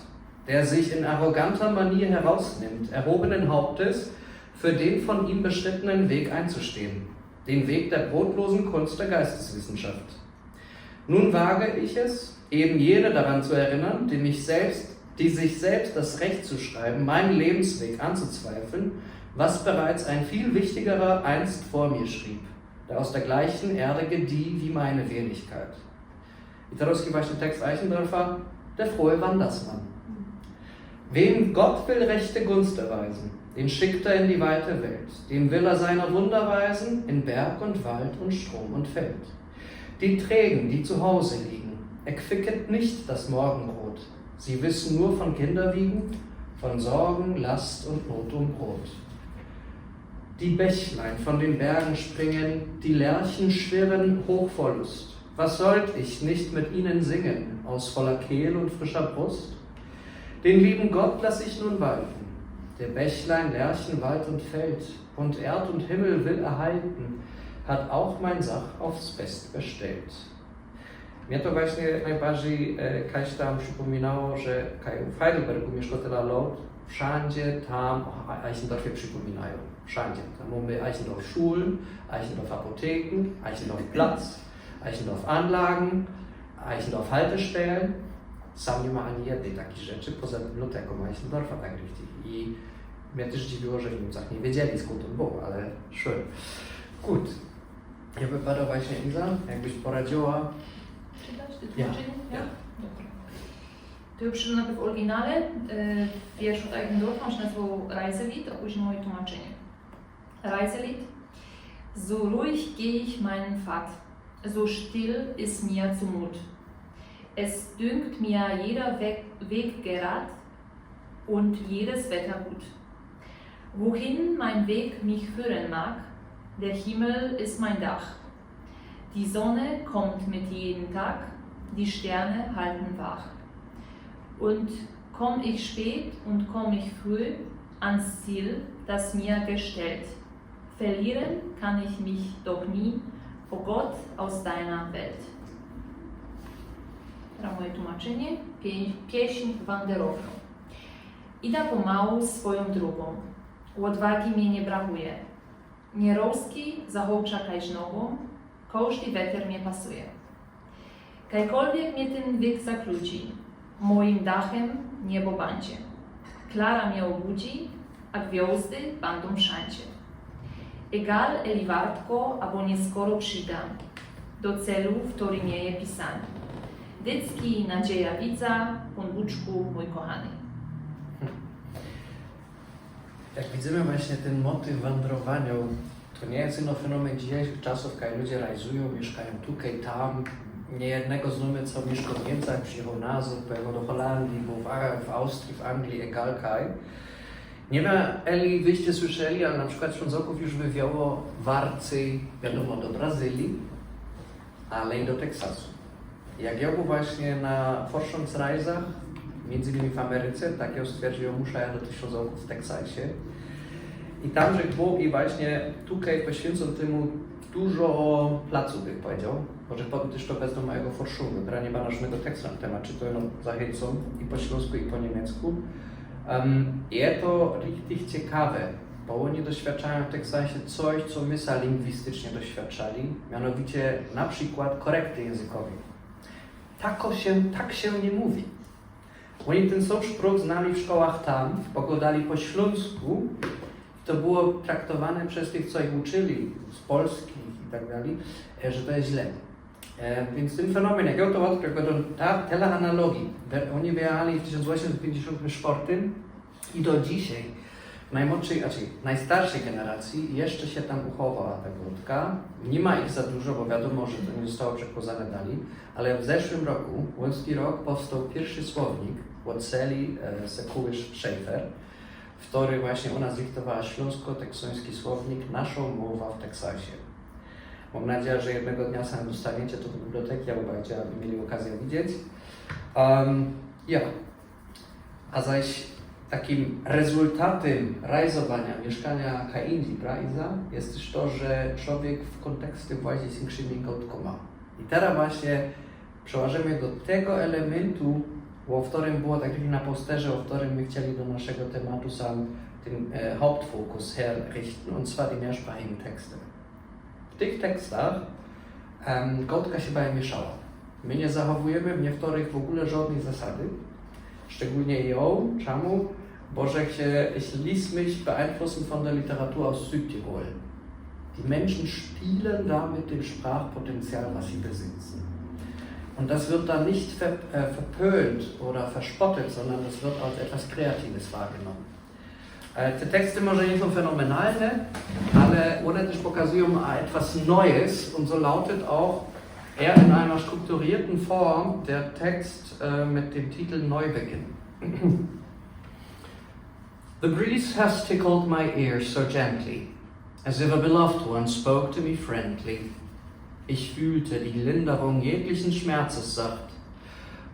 der sich in arroganter Manier herausnimmt, erhobenen Hauptes, für den von ihm beschrittenen Weg einzustehen, den Weg der brotlosen Kunst der Geisteswissenschaft. Nun wage ich es, eben jene daran zu erinnern, die mich selbst, die sich selbst das Recht zuschreiben, meinen Lebensweg anzuzweifeln, was bereits ein viel wichtigerer einst vor mir schrieb, der aus der gleichen Erde gedieh wie meine Wenigkeit. I terŏz właśnie tekst Eichendorfa, der frohe Wandersmann. Wem Gott will rechte Gunst erweisen, den schickt er in die weite Welt, dem will er seiner Wunder weisen in Berg und Wald und Strom und Feld. Die Trägen, die zu Hause liegen, erquicket nicht das Morgenrot, sie wissen nur von Kinderwiegen, von Sorgen, Last und Not um Brot. Die Bächlein von den Bergen springen, die Lerchen schwirren hoch vor Lust. Was sollt ich nicht mit ihnen singen aus voller Kehl und frischer Brust? Den lieben Gott lass ich nun walten. Der Bächlein, Lerchen, Wald und Feld und Erd und Himmel will erhalten, hat auch mein Sach aufs Best bestellt. Mie to właśnie nojbardzij e, kaś tam przipōminało, że kaj w Heidelbergu miyszkŏ tela lŏt, wszandzie tam ô Eichendorfie przipōminajōm. Wszandzie. Tam mōmy Eichendorf Schulen, Eichendorf Apotheken, Eichendorf Platz, Eichendorf Anlagen, Eichendorf Haltestellen. Sam niy ma ani jednyj takij rzeczy, poza bibliotekōm Eichendorfa tak richtig. I mie tyż dziwiło, że w Niymcach niy wiedzieli, skōnd ôn bōł, ale szły. Gut. Jŏ by padŏ właśnie, Iza, jakbyś poradziyła. Czytać te Ja, tłumaczenie? ja. Dobra. To jŏ przeczytōm nojprzōd w ôryginale. E, wiersz ôd Eichendorfa, ôn sie nazywŏł Reiselied, a później moje tłumaczenie. Reiselied. So ruhig gehe ich meinen Pfad, so still ist mir zumut. Es dünkt mir jeder Weg, Weg gerade und jedes Wetter gut. Wohin mein Weg mich führen mag, der Himmel ist mein Dach. Die Sonne kommt mit jedem Tag, die Sterne halten wach. Und komm ich spät und komm ich früh ans Ziel, das mir gestellt, verlieren kann ich mich doch nie, o Gott aus deiner Welt. Teraz moje tłumaczenie. Pie-, pieśń wanderowno. Idę pomału swoją drogą. Odwagi mnie nie brakuje. Nie rosnij za hołcza kajś nogą, kożdy weter mnie pasuje. Kajkolwiek mnie ten wiek zakluci, moim dachem niebo bãdzie. Klara mnie obudzi, a gwiozdy bãdą wszãdzie. Egal, eli wartko abo nieskoro przidã do celu, w ktorym je pisani. Dycki nadzieja widza, Pōn Bōczku mōj kochany. Jak widzymy właśnie ten motyw wandrowaniu, to niy jest ino fenomen dzisiejszych czasōw, kaj ludzie rajzujōm, miyszkajōm tukej, tam. Niejednego znōmy, co miyszkoł w Niymcach, przijechoł nazŏd, pojechoł do Holandii, bōł w, w Austrii, w Anglii, egal kaj. Niy wiym, eli wyście słyszeli, ale na przikłŏd Ślōnzokōw już wywiało warcyj, wiadōmo, do Brazylii, ale i do Teksasu. Jak jŏ bōł właśnie na Forschungsreisach, miyndzy innymi w Ameryce, tak jŏ stwierdziył, muszã jadoć do Ślōnzokōw w Teksasie. I tam żech bōł i właśnie tukej poświyncoł tymu dużo placu, bych powiedział. Może potym tyż to weznōm mojigo Forschungu, branie bana żōdnego tekstu na temat, czy to ino zachyncoł i po ślōnsku, i po niymiecku. Em, je to richtig ciekawe, bo ôni doświadczajōm w Teksasie coś, co my sa lingwistycznie doświadczali, mianowicie na przikłŏd korekty jynzykowyj. Tako sie, tak sie niy mōwi. Ôni tyn sōm szprōch znali w szkołach tam, bo gŏdali po ślōnsku, to było traktowane przez tych, co ich uczyli, z Polski i tak dalij, e, że to je źle. E, wiync tyn fenomen, jak jŏ to ôdkrył, to ta, tela analogij. We-, ôni wyjechali w tysiōnc ôziymset piyńćdziesiōntym sztwŏrtym i do dzisiej Najmłodszej, znaczy najstarszej generacji jeszcze się tam uchowała ta gŏdka. Nie ma ich za dużo, bo wiadomo, że to nie zostało przekazane dalej, ale w zeszłym roku, Łōński Rok, powstał pierwszy słownik, Łoceli, e, Sekułysz Schaefer, w którym właśnie ona zdiktowała śląsko-teksański słownik Naszą mowę w Teksasie. Mam nadzieję, że jednego dnia sam dostaniecie to do biblioteki, albo będziecie mieli okazję widzieć. Um, ja. A zaś takim rezultatem rajzowania mieszkania K N G Prize'a jest też to, że człowiek w kontekście włazi z innymi gałkoma. I teraz właśnie przełażymy do tego elementu, o którym było tak trochę na posterze, o którym my chcieli do naszego tematu sam ten e, Hauptfokus herrichten, und zwar die mehrsprachigen Texte. W tych tekstach um, gałka się bardzo mieszała. My nie zachowujemy w niektórych w ogóle żadnej zasady, szczególnie ją. Czemu? Bo że się, ich ließ mich beeinflussen von der Literatur aus Südtirol. Die Menschen spielen da mit dem Sprachpotenzial, was sie besitzen. Und das wird dann nicht ver, äh, verpönt oder verspottet, sondern das wird als etwas Kreatives wahrgenommen. E, te teksty może nie są fenomenalne, ale one też pokazują a, etwas Neues und so lautet auch er in einer strukturierten Form der Text äh, mit dem Titel Neubeginn. The breeze has tickled my ears so gently, as if a beloved one spoke to me friendly. Ich fühlte die Linderung jeglichen Schmerzes sacht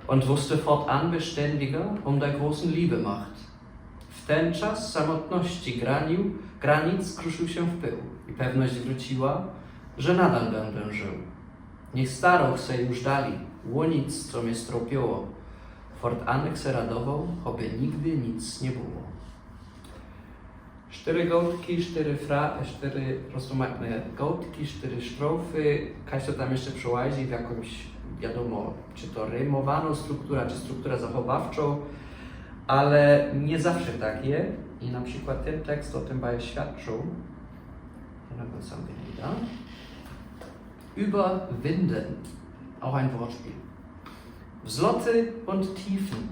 und wusste fortan beständiger um der großen Liebe Macht. W ten czas samotności granił, granic kruszył się w pył i pewność wróciła, że nadal będę żył. Nie starał se już dalej o nic, co mnie stropiło. Fortanek se radował, choby nigdy nic nie było. Sztyry gałki, sztyry fra, sztyry roztłumaczne gałki, sztyry sztrofy. Kaś to tam jeszcze przełazi w jakąś, wiadomo, czy to rymowaną strukturę, czy strukturę zachowawczą, ale nie zawsze tak je. I na przykład ten tekst o tym bardzo świadczył. Jeden sam wygląda. Über Winden. Auch ein Wortspiel. Wzloty und Tiefen.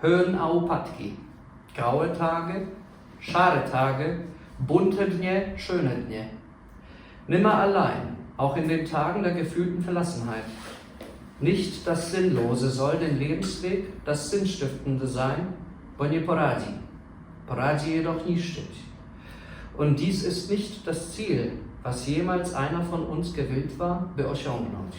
Höhen a upadki. Graue Tage, szare Tage, bunte dnie, schöne dnie. Nimmer allein, auch in den Tagen der gefühlten Verlassenheit. Nicht das Sinnlose soll den Lebensweg, das Sinnstiftende sein, bo nie poradzi. Poradzi jedoch niszczyć. Und dies ist nicht das Ziel, was jemals einer von uns gewillt war, by osiągnąć.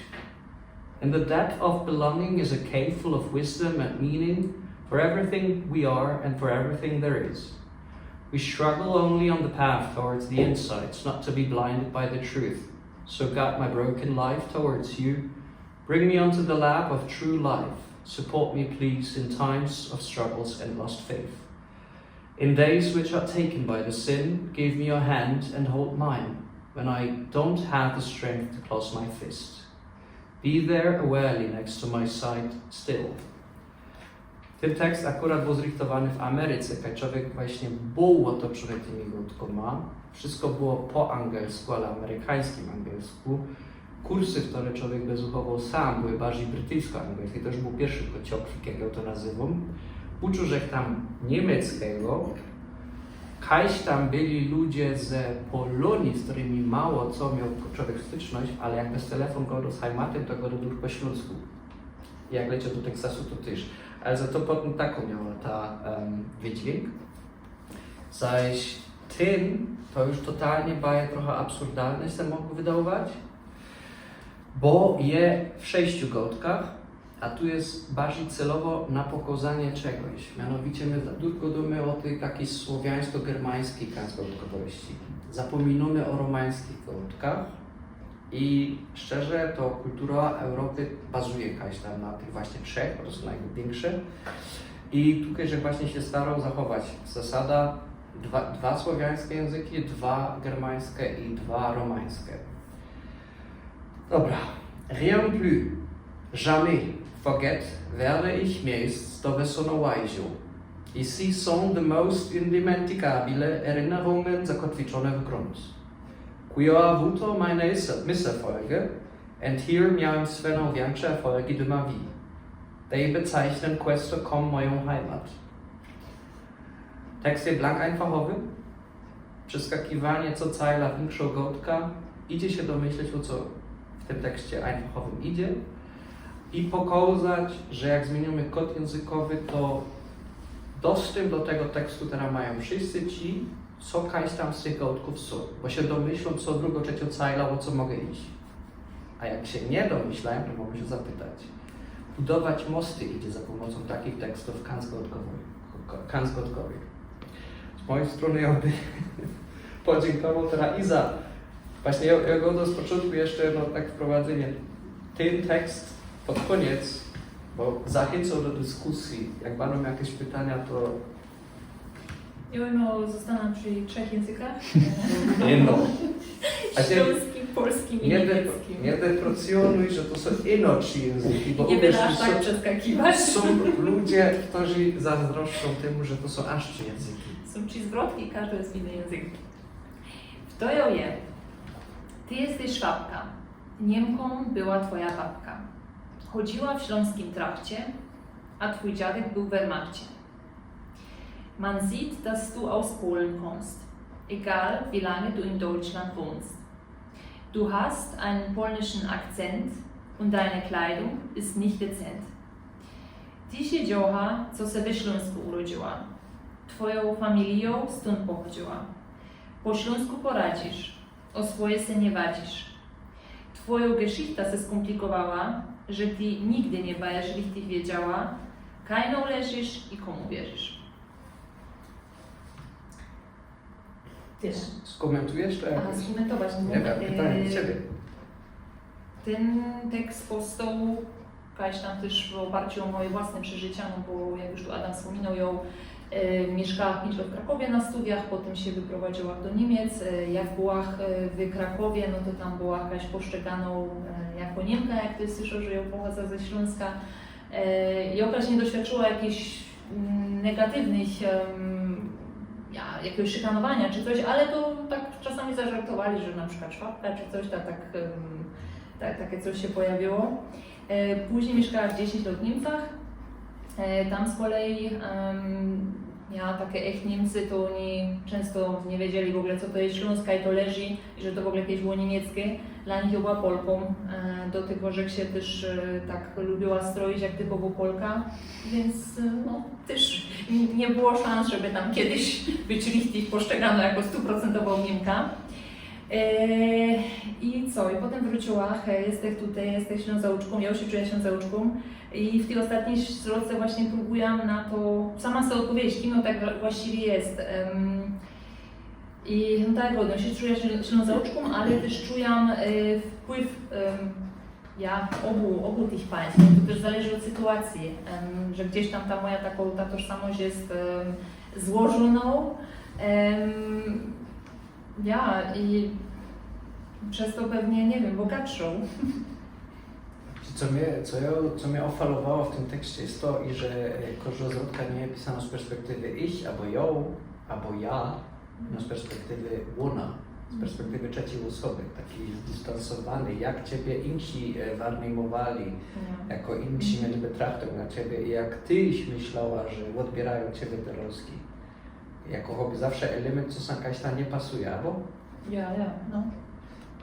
In the depth of belonging is a cave full of wisdom and meaning for everything we are and for everything there is. We struggle only on the path towards the insights, not to be blinded by the truth. So guide my broken life towards you. Bring me onto the lap of true life. Support me, please, in times of struggles and lost faith. In days which are taken by the sin, give me your hand and hold mine when I don't have the strength to close my fist. Be there awarely next to my side still. Ten tekst akurat był zrichtowany w Ameryce, kaj człowiek właśnie było to przed tymi gałkoma. Wszystko było po angielsku, ale amerykańskim angielsku. Kursy, które człowiek by zachował sam, były bardziej brytyjsko-angielskie. To już był pierwszy kociopik, jak ja to nazywam. Uczuł, że tam niemieckiego. Kajś tam byli ludzie z Polonii, z którymi mało co miał człowiek styczność, ale jak bez telefon gadał z Heimatem, to gadał już po śląsku. Jak leciał do Teksasu, to też. Ale za to potem taką miała ta um, wydźwięk. Zaś ten to już totalnie baje trochę absurdalne, se mogło wydawać, bo je w sześciu gałkach, a tu jest bardziej celowo na pokazanie czegoś. Mianowicie my za dużo gadamy o tej takiej słowiańsko-germańskiej gałkowności. Zapominamy o romańskich gałkach i szczerze to kultura Europy bazuje jakaś tam na tych właśnie trzech, bo to są największe. I tutaj, że właśnie się starał zachować zasada dwa, dwa słowiańskie języki, dwa germańskie i dwa romańskie. Dobra. Rien plus. Jamais forget werde ich miejsc do wysunąłajziu. I si są the most indimenticabile Erinnerungen zakotwiczone w grunt. Qui ho avuto meine Misserfolge, and hier miałem swe największe erfolgi de ma vie. Tej bezeichnen questo comme moją Heimat. Tekst je blank ajnfachowy. Przeskakiwanie co cajla w inkszõ gŏdkã. Idzie sie domyśleć, ô co w tym tekście ajnfachowym idzie. I pokŏzać, że jak zmiyniymy kod jynzykowy, to dostōm do tego tekstu teroz majōm wszyscy ci, co kajś tam z tych gŏdkōw sōm. Bo sie domyślōm, co drugŏ, trzeciŏ cajla, ô co moga iś. A jak sie niy domyślajōm, to moga sie zapytać. Budować mosty idzie za pōmocōm takich tekstōw kajś gŏdkowych. Kajś gŏdkowych. Z mojij strōny jŏ bych podziynkowoł teroz i za... Właśnie jŏ, jŏ gŏdōm z poczōntku jeszcze, no tak wprowadzenie. Tyn tekst pod kōniec, bo zachyncoł do dyskusji. Jak bydōm jakeś pytania, to... I ôno, zostanã przi trzech jynzykach. No. A sie Ślōnskim, polskim i niy de-, niymieckim. niy deprecjōnuj, że to sōm ino trzi jynzyki, bo Niy byda uwierz mi, aż tak sōm, przeskakiwać. sōm ludzie, kerzy zazdroszczōm tymu, że to sōm aż trzi jynzyki. Sōm trzi zwrotki, kŏżdŏ je inny jynzyk. Fto jŏ je? Ty jestyś Szwabka. Niymkōm była twoja babka. Chodziyła w ślōnskim trachcie, a twōj dziadek bōł w Wehrmachcie. Man sieht, dass du aus Polen kommst, egal wie lange du in Deutschland wohnst. Du hast einen polnischen Akzent und deine Kleidung ist nicht dezent. Ty sie dziołcha, co se we Ślōnsku urodziyła. Twojōm familijōm stōnd pochodziyła. Po ślōnsku poradzisz, ô swoje se niy wadzisz. Twojŏ geszichta sie skōmplikowała, że ty nigdy niy bydziesz richtig wiedziała, kaj nŏleżysz i kōmu wierzysz. Tyle. Skōmentujesz to Aha, jakoś? Skōmentować. Niy wiym, pytanie do ciebie. Tyn tekst powstoł kajś tam tyż w ôparciōm ô moje własne przeżycia, no bo jak już tu Adam spōminŏł, jŏ e, miyszkała piyńć lŏt w Krakowie na studiach, potym sie wyprowadziyła do Niymiec. E, jak była e, w Krakowie, no to tam była kajś postrzeganŏ e, jako Niymka, jak to je słyszoć, że jŏ pochodzã ze Ślōnska. E, i ôkres niy doświadczyła jakichś mm, negatywnych, em, ja, jakiegoś szykanowania czy coś, ale to tak czasami zażartowali, że na przykład Szwabka czy coś, ta, tak, em, ta, takie coś sie pojawiło. E, późnij miyszkała dziesiyńć lŏt w Niymcach. E, tam z kolei em, ja, takie echt Niymcy, to ôni czynsto niy wiedzieli w ôgōle, co to je Ślōnsk, kaj to leży i że to w ôgōle kejś było niymieckie. Dlŏ nich jŏ była Polkōm, e, do tego, że sie tyż e, tak lubiła stroić jak typowo Polka, wiync e, no, tyż n-, niy było szans, żeby tam kedyś być richtig postrzeganŏ jako stuprocentowŏ Niymka. E, I co? I potym wrōciyła, hej, jeżech tutaj, jeżech Ślōnzŏczkōm, jŏ sie czujã Ślōnzŏczkōm. I w tyj ôstatnij zwrotce właśnie prōbujã na to sama sobie ôdpowiedzieć, kim jŏ tak wła-, właściwie je. Em, I no tak jak gŏdałam, sie czujã Ślō-, Ślōnzŏczkōm, ale tyż czujã e, wpływ em, ja, ôbu, ôbu tych państw. To tyż zależy ôd sytuacyje, em, że gdzieś tam ta moja takŏ, ta tożsamość je em, złożōnŏ. Em, ja, i przez to pewnie, niy wiym, bogatszŏ. Co mie, co jŏ, co mie ôfalowało w tym tekście, je to, iże e, kŏżdŏ zwrotka niy je pisanŏ z perspektywy ich, abo jŏ, abo ja, no z perspektywy ôna, z perspektywy trzecij ôsoby, takij zdystansowanij, jak ciebie insi e, warnejmowali, jako insi mieli betrachtōng na ciebie i jak tyś myślała, że ôdbiyrajōm ciebie te rolski. Jako choby zawsze element, co sam kajś tam niy pasuje, abo? Ja, ja, no.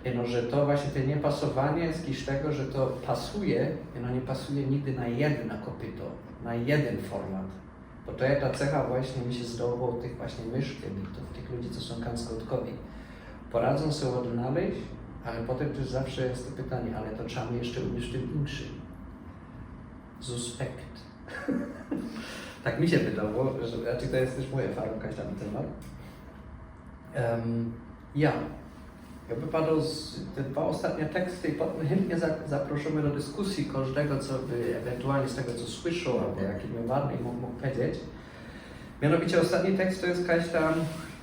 Ino, że to właśnie te niypasowanie je z tego, że to pasuje, ino niy pasuje nigdy na jedno kopyto, na jedyn format. Bo to je ta cecha właśnie, mi sie zdoło, tych właśnie myszki, tych, tych ludzi, co sōm kajś gŏdkowi. Poradzōm se ôdnalejś, ale potym tyż zawsze je to pytanie, ale to trzeba jeszcze umiyć tym inkszym. Suspekt. Tak mi sie wydało, że, znaczy to je tyż moja farōnka, kajś tam tymat. Em, ja. Jŏ bych padŏł z, te dwa ôstatnie teksty i potym chyntnie za, zaproszymy do dyskusje kŏżdego, co by ewentualnie z tego, co słyszoł, abo jaki by bardzij mōg, mōg powiedzieć. Mianowicie ôstatni tekst to je kajś tam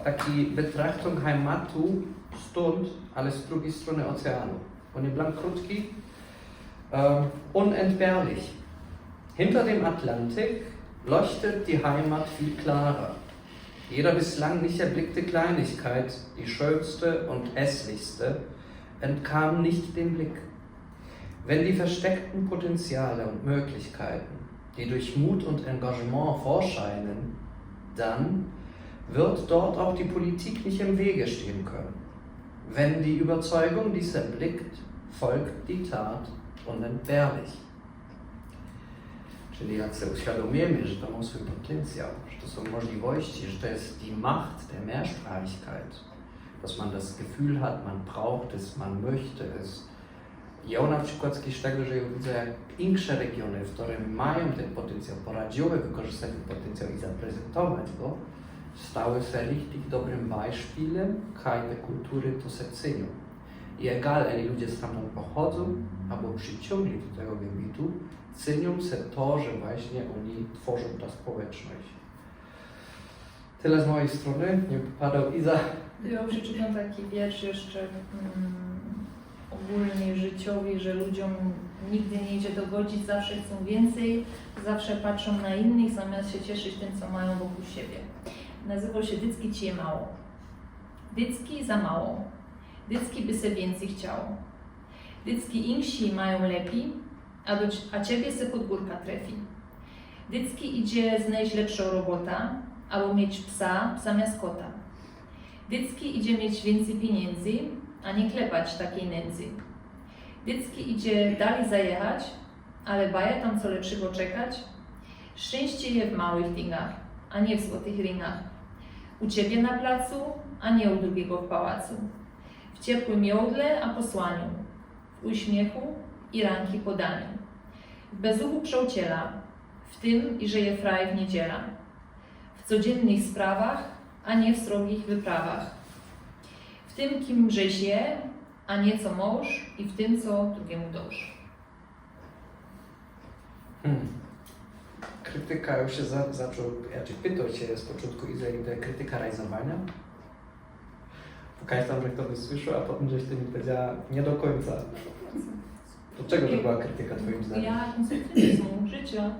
taki betrachtōng Heimatu stōnd, ale z drugij strōny ôceanu. Ôn je blank krōtki, Ähm, unentbehrlich. Hinter dem Atlantik leuchtet die Heimat viel klarer. Jede bislang nicht erblickte Kleinigkeit, die schönste und hässlichste, entkam nicht dem Blick. Wenn die versteckten Potenziale und Möglichkeiten, die durch Mut und Engagement vorscheinen, dann wird dort auch die Politik nicht im Wege stehen können, wenn die Überzeugung, die sie erblickt, folgt die Tat unentbehrlich. Czyli jak sobie uświadomimy, że to ma swój potencjał, że to są możliwości, że to jest die Macht der Mehrsprachigkeit, dass man das Gefühl hat, man braucht es, man möchte es. Ja na przykład z tego, że ja widzę, jak insze regiony, które mają ten potencjał, poradziły wykorzystać ten potencjał i zaprezentować go, stały się richtig dobrym Beispielem, kaj te kultury to se cenią. I egal, eli ludzie stamtąd pochodzą, albo przyciągli do tego gebitu, cenią se to, że właśnie oni tworzą ta społeczność. Tyle z mojej strony, nie padał Iza. Ja przeczytam taki wiersz jeszcze mm, ogólny, życiowy, że ludziom nigdy nie idzie dogodzić, zawsze chcą więcej, zawsze patrzą na innych, zamiast się cieszyć tym, co mają wokół siebie. Nazywał się Dycki ci je mało. Dycki za mało. Dycki by se więcej chciało. Dycki insi mają lepiej, a, do, a ciebie se pod górka trefi. Dycki idzie znaleźć lepszą robotę, albo mieć psa zamiast kota. Dycki idzie mieć więcej pieniędzy, a nie klepać takiej nędzy. Dycki idzie dalej zajechać, ale baje tam co lepszego czekać. Szczęście je w małych dingach, a nie w złotych ringach. U ciebie na placu, a nie u drugiego w pałacu. W ciepłym jołdle, a posłaniu. W uśmiechu i ręki podaniu. W bezuchu przełciela, w tym, iże je fraj w niedziela. W codziennych sprawach, a nie w srogich wyprawach. W tym, kim żeś je, a nie co mąż, i w tym, co drugiemu dąż. Hmm. Krytyka już się za, zaczął, ja cię pytał cię z początku, Iza, i to krytyka rajzowania. Pokażesz tam, że ktoś słyszał, a potem żeś ty mi powiedziała nie do końca. Do czego to była krytyka twoim zdaniem? Ja konsumpcjonizmu, życia,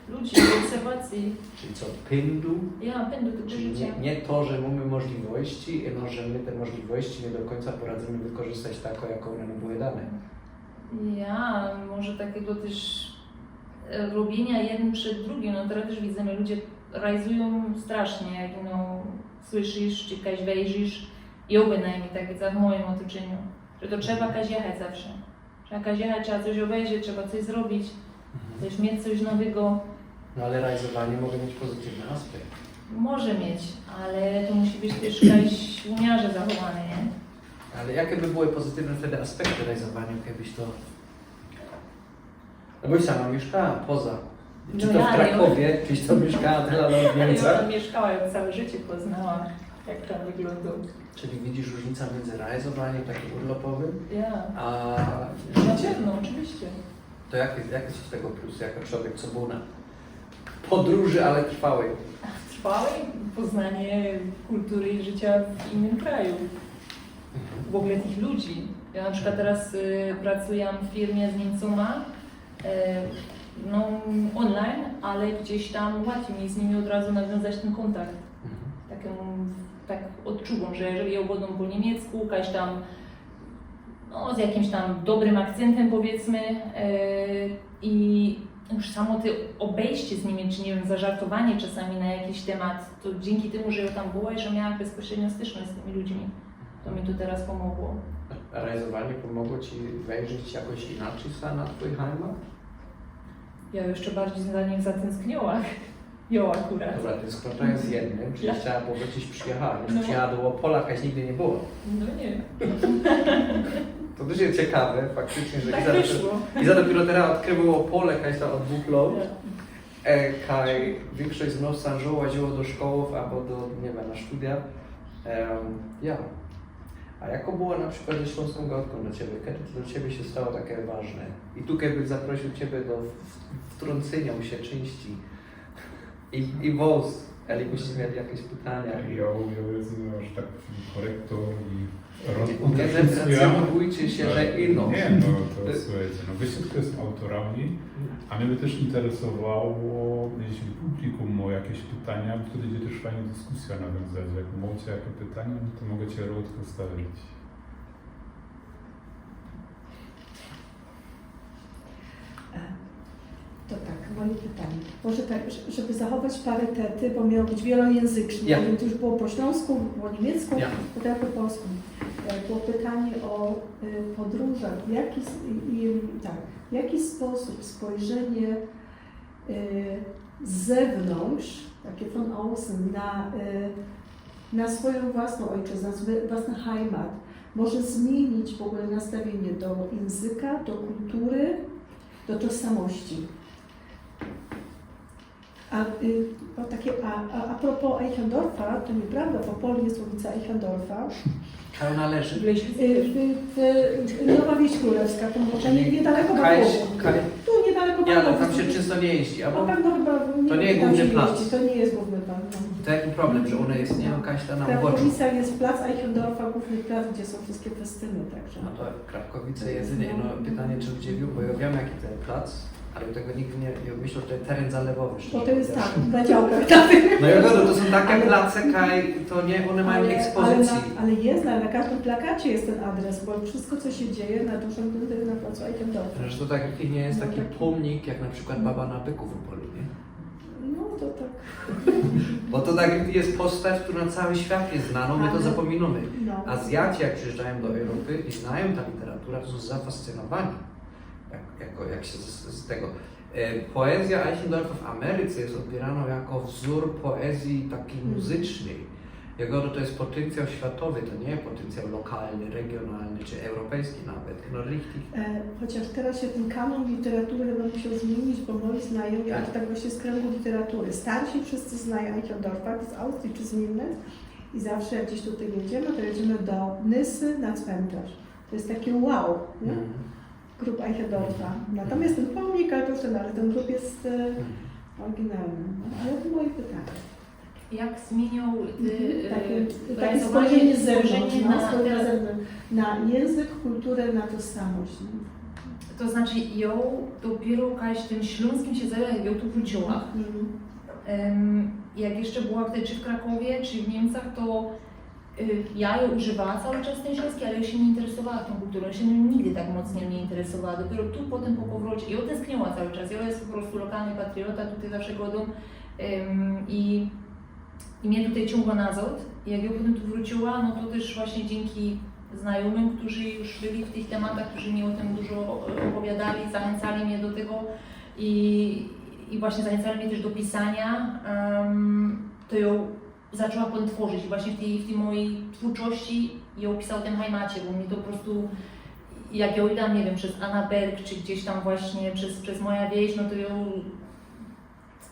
ludzi, obserwacji. Czyli co, pyndu? Ja pyndu tego Czyli życia. Nie, nie to, że mamy możliwości, no, że my te możliwości nie do końca poradzimy wykorzystać tak, jako one nam były dane. Ja, może takiego też e, robienia jednym przed drugim. No teraz też widzimy, ludzie rajzują strasznie, jak no, słyszysz, czy kaś wejrzysz, i bynajmniej tak widzę w moim otoczeniu, że to trzeba kaś jechać zawsze. Trzeba kaś jechać, trzeba coś obejrzeć, trzeba coś zrobić, coś mieć, coś nowego. No ale rajzowanie może mieć pozytywny aspekt. Może mieć, ale to musi być też kaś w umiarze zachowane, nie? Ale jakie by były pozytywne wtedy aspekty rajzowania, jakbyś to... No bo sama mieszkała poza. Czy No to ja, w Krakowie, czyś to mieszkała tyle lat w Ja Niemcach? tam mieszkała, ja całe życie poznała, jak tam wyglądał. Czyli widzisz różnicę między rajzowaniem takim urlopowym, Ja, a... na pewno, oczywiście. To jaki, jaki jest tego plus, jako człowiek, co był na podróży, ale trwałej? Trwałe poznanie kultury i życia w innym kraju. W ogóle tych ludzi. Ja na przykład teraz y, pracuję w firmie z Niemcoma, e, no, online, ale gdzieś tam łatwiej mi z nimi od razu nawiązać ten kontakt. Taką, tak odczuwam, że jeżeli ja gadam po niemiecku, jakaś tam, no, z jakimś tam dobrym akcentem, powiedzmy, e, i już samo te obejście z nimi, czy nie wiem, zażartowanie czasami na jakiś temat, to dzięki temu, że ja tam była i że miałam bezpośrednią styczność z tymi ludźmi, to mi to teraz pomogło. A rajzowanie pomogło ci wejrzeć jakoś inaczej sa na twój heimat? Ja jeszcze bardziej za nim zatęskniła. Jo, akurat. Dobra, tęsknota jest jednym, czyli Ja- chciała powiedzieć, przyjechała. Już No. Przyjechała do Opola, jakaś nigdy nie była. No nie. To też jest ciekawe faktycznie, że Tak Iza, wyszło. Iza dopiero teraz odkryła Opole, jakaś tam od dwóch lat. Ja. E, kaj większość z nas sã łaziło do szkołów albo do, nie wiem, na studia. Em, ja. A jako było na przykład ze śląską gotką dla ciebie? Kiedy to dla ciebie się stało takie ważne? I tu jakby zaprosił ciebie do w- wtrącenia się części i, i wąs, ale jakbyście mieli jakieś pytania. Ja, ja jestem aż tak korekto i Nie deprecjonujcie się, że ino. Nie, no to słuchajcie, no wy wszystko jest autorami, a mnie by też interesowało, jeśli publikum ma jakieś pytania, bo wtedy będzie też fajna dyskusja nawiązać. Jak macie jakieś pytania, no to mogę cię Rotko stawić. E, To tak, bo Moje pytanie. Może tak, ż-, żeby zachować parytety, bo miało być wielojęzyczne, Ja. Więc już było po śląsku, było po niemiecku, Ja. to teraz po polsku. E, Było pytanie o e, podróżach. W jaki, s- i, i, tak, w jaki sposób spojrzenie e, z zewnątrz, takie von außen, na, e, na swoją własną ojczyznę, na swoje własne Heimat może zmienić w ogóle nastawienie do języka, do kultury, do tożsamości. A, y, o takie, a, a, a propos Eichendorfa, to nieprawda, w Opolu jest ulica Eichendorfa. Kaj ôna leży? Y, y, y, Nowa Wieś Królewska, to może nie, niedaleko Kaj, Bawołu. kaj, Tu niedaleko ja, ale Bawołu. Tam się czysto nie jeździ. A A bo, pewno chyba To nie jest tam główny się plac. Jeździ, to nie jest główny plac. No. To jaki problem, że ôna jest, nie wiem, kaj tam W na uboczu. Krapkowicach jest plac Eichendorfa, główny plac, gdzie są wszystkie festyny, także. No to Krapkowice jedynie. No, pytanie, czy w Dziewiu, bo ja wiem, jaki to jest plac, ale tego nigdy nie, nie myślę, że to jest teren zalewowy. Bo to jest Szczerze tak, na działkach. No ja godzę, to są takie Ale- place, kaj, to nie, one mają Ale, ale, ekspozycji. na, ale jest, na, na każdym plakacie jest ten adres, bo wszystko, co się dzieje na dużym budynkach na placu Eichendorfa. Że to tak nie jest No, taki taki- pomnik, jak na przykład Baba na Byku w Opolu, nie? No to tak. Bo to tak jest postać, która na cały świat jest znana, my to Ale- zapominamy. No. Azjaci, jak przyjeżdżają do Europy i znają tę literaturę, to są zafascynowani, jak, jako, jak się z, z tego. E, poezja Eichendorfa w Ameryce jest odbierana jako wzór poezji takiej Mhm. muzycznej. Jego to jest potencjał światowy, to nie jest potencjał lokalny, regionalny czy europejski nawet. No richtig. E, Chociaż teraz się ten kanon literatury chyba musiał zmienić, bo moi znajomi, Tak. ale tak właśnie z kręgu literatury, starsi wszyscy znają Eichendorfa, to jest Austrii czy z Niemiec i zawsze jak gdzieś tutaj jedziemy, to jedziemy do Nysy na cmentarz. To jest takie wow, nie? Mhm. Grób Eichendorfa. Natomiast ten pomnik, ale to już ten, ale ten grób jest e, Mhm. oryginalny. No, ale to moje pytanie. Jak zmienił ty Mhm. Takie, e, takie realizowanie, spojrzenie z zewnątrz, spojrzenie no, na spojrzenie te- na zewnątrz, na język, kulturę, na tożsamość. To znaczy, jŏ dopiero kaj w tym ślōnskim sie zajmuje, jŏ tu wrōciła. Mhm. Em, jak jeszcze była wtedy czy w Krakowie, czy w Niemcach, to y, ja jŏ używała cały czas ten ślōnski, ale jŏ sie niy interesowała tą kulturą, jŏ sie niym nigdy tak mocno niy interesowała. Dopiero tu potem po powrocie, jŏ tęskniła cały czas, jŏ jest po prostu lokalny patriota, tutaj zawsze godōm. Em, i, I mie tutaj ciōngło nazŏd. I jak jŏ potem tu wrōciła, no to też właśnie dzięki znajōmym, którzy już byli w tych tematach, którzy mi o tym dużo e, opowiadali, zachęcali mnie do tego i, i właśnie zachęcali mnie też do pisania, em, to jŏ zaczęła potem tworzyć. I właśnie w tej, w tej mojej twórczości jŏ pisała o tym Heimacie, bo mi to po prostu, jak jŏ iłam, nie wiem, przez Annaberg, czy gdzieś tam właśnie przez, przez Moja Wieś, no to jŏ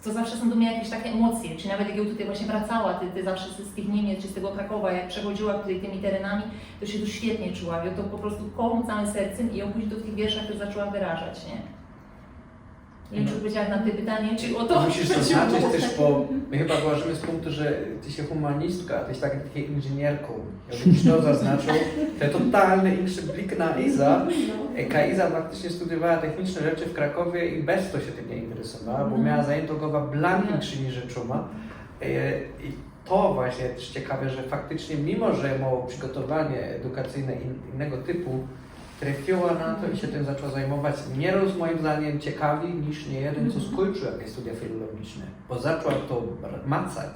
to zawsze są do mnie jakieś takie emocje, czy nawet jak jŏ tutaj właśnie wracała, ty, ty zawsze z, z tych Niemiec, czy z tego Krakowa, jak przechodziła tutaj tymi terenami, to się tu świetnie czuła. Jŏ to po prostu kocham całym sercem i jŏ później to w tych wierszach też zaczęła wyrażać, nie? Nie wiem, czy powiedziałam na te pytanie, czy o to Musisz chodziło. zaznaczyć też, bo my chyba wyłażymy z punktu, że ty się humanistka, a ty się tak, takie inżynierką. Ja bym to zaznaczył, to jest totalny inny blik na Izã. E, Kaj Iza faktycznie studiowała techniczne rzeczy w Krakowie i bez to się tym nie interesowała, bo Mhm. miała zajętą głowę blank Mhm. innymi rzeczami. E, I to właśnie też ciekawe, że faktycznie, mimo że mało przygotowanie edukacyjne in, innego typu, trafiła na to i się tym zaczęła zajmować. Nieroz moim zdaniem ciekawiej niż niejeden, co Mhm. skończył jakieś studia filologiczne, bo zaczęła to r- macać,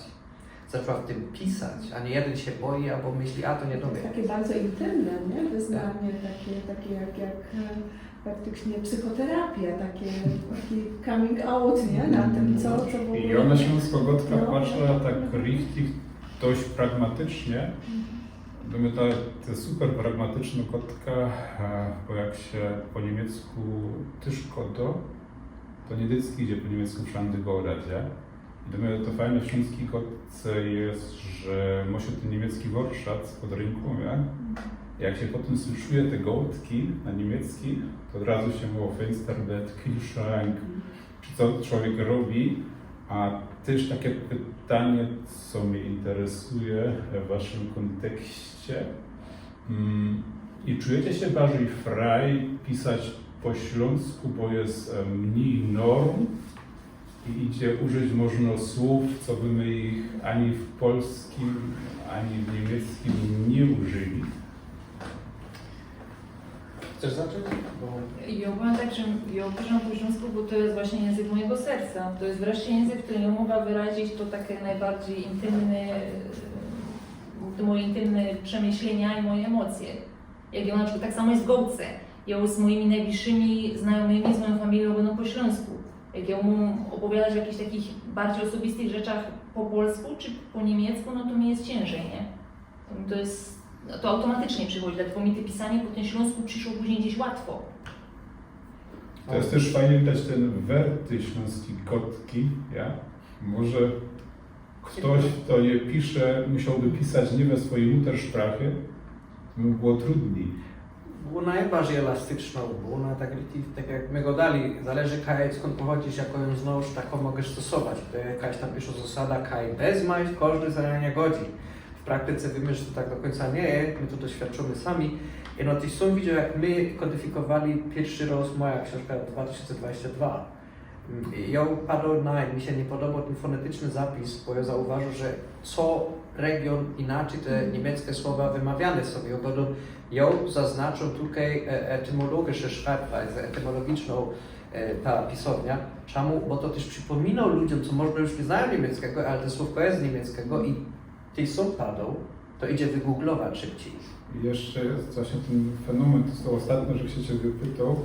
zaczęła w tym pisać, a niejeden się boi albo myśli, a to nie do To jest mnie. Takie bardzo intymne, nie? Wyznanie takie, takie jak, jak e, praktycznie psychoterapia, takie, taki coming out, nie? Na tym, co, co w ogóle... I ôna ślōnsko gŏdka No. patrza tak richtig dość pragmatycznie. Gdyby ta, ta super pragmatyczna gŏdka, e, bo jak się po niemiecku tyż gŏdŏ, to niy dycki idzie po niemiecku wszandy gŏdać, nie? I do mnie to fajne w ślōnski gŏdce jest, że może ten niemiecki Wortschatz pod rynką, nie? Jak się potem słyszuje te gŏdki na niemiecki, to od razu się mówi Fensterbett, Kühlschrank, czy co człowiek robi. A też takie pytanie, co mnie interesuje w waszym kontekście. Mm, I czujecie się bardziej frei pisać po śląsku, bo jest e, mniej norm i idzie użyć można słów, co by my ich ani w polskim, ani w niemieckim nie użyli? Chcesz zacząć? Bo Jo byłam tak, że jo piszã po ślōnsku, bo to je właśnie jynzyk mojigo serca. To je wreszcie jynzyk, w kerym jo mogła wyrazić to take nojbardzij intymne, te moje intymne przemyślynia i moje emocje. Jak jo na przikłod tak samo je w gołce. Jo z mojimi nojbliższymi znajōmymi, z mojōm familijōm gŏdōm po ślōnsku. Jak jo mōm ôpowiadać ô jakichś takich bardzij ôsobistych rzeczach po polsku czy po niymiecku, no to mi je ciynżyj, nie? To je, to automatycznie przichodzi, dlatego mi to pisanie po tym Ślōnsku prziszło później gdzieś łatwo. To je tyż fajnie widać tyn wert tyj ślōnskij gŏdki, ja? Może ftoś, fto niy pisze, musiałby pisać niy we swojij Muttersprache, to by było trudnij. Bo ôna je bardzij elastycznŏ, bo ôna tak, tak jak my gŏdali, zależy kaj, skōnd pochodzisz, jako jōm znŏsz, tako możesz stosować. To je jakŏś tam piyrszŏ zasada, kaj bez maj, kożdy za niã godzi. W praktyce wiymy, że to tak do kōńca niy je, my to doświadczōmy sami. I no, tyż sōm widzioł, jak my kodyfikowali piyrszy rŏz moja ksiōnżka dwa tysiōnce dwadzieścia dwa. I jo padoł, naj, mi sie niy podoboł tyn fonetyczny zapis, bo jo zauważoł, że co region inaczyj te niymieccke słowa wymawiane sobie. Jo gŏdōm, jo zaznaczōm tukej e, etymologiczny szreibweise, etymologicznŏ e, ta pisownia. Czymu? Bo to tyż przipōminoł ludziōm, co może już niy znajōm niymieckigo, ale te słōwko je z niymieckigo i tyż sōm padoł, to idzie wygooglować szybcij. I jeszcze jest właśnie ten fenomen, to jest to ôstatnio, że się ciebie pytał,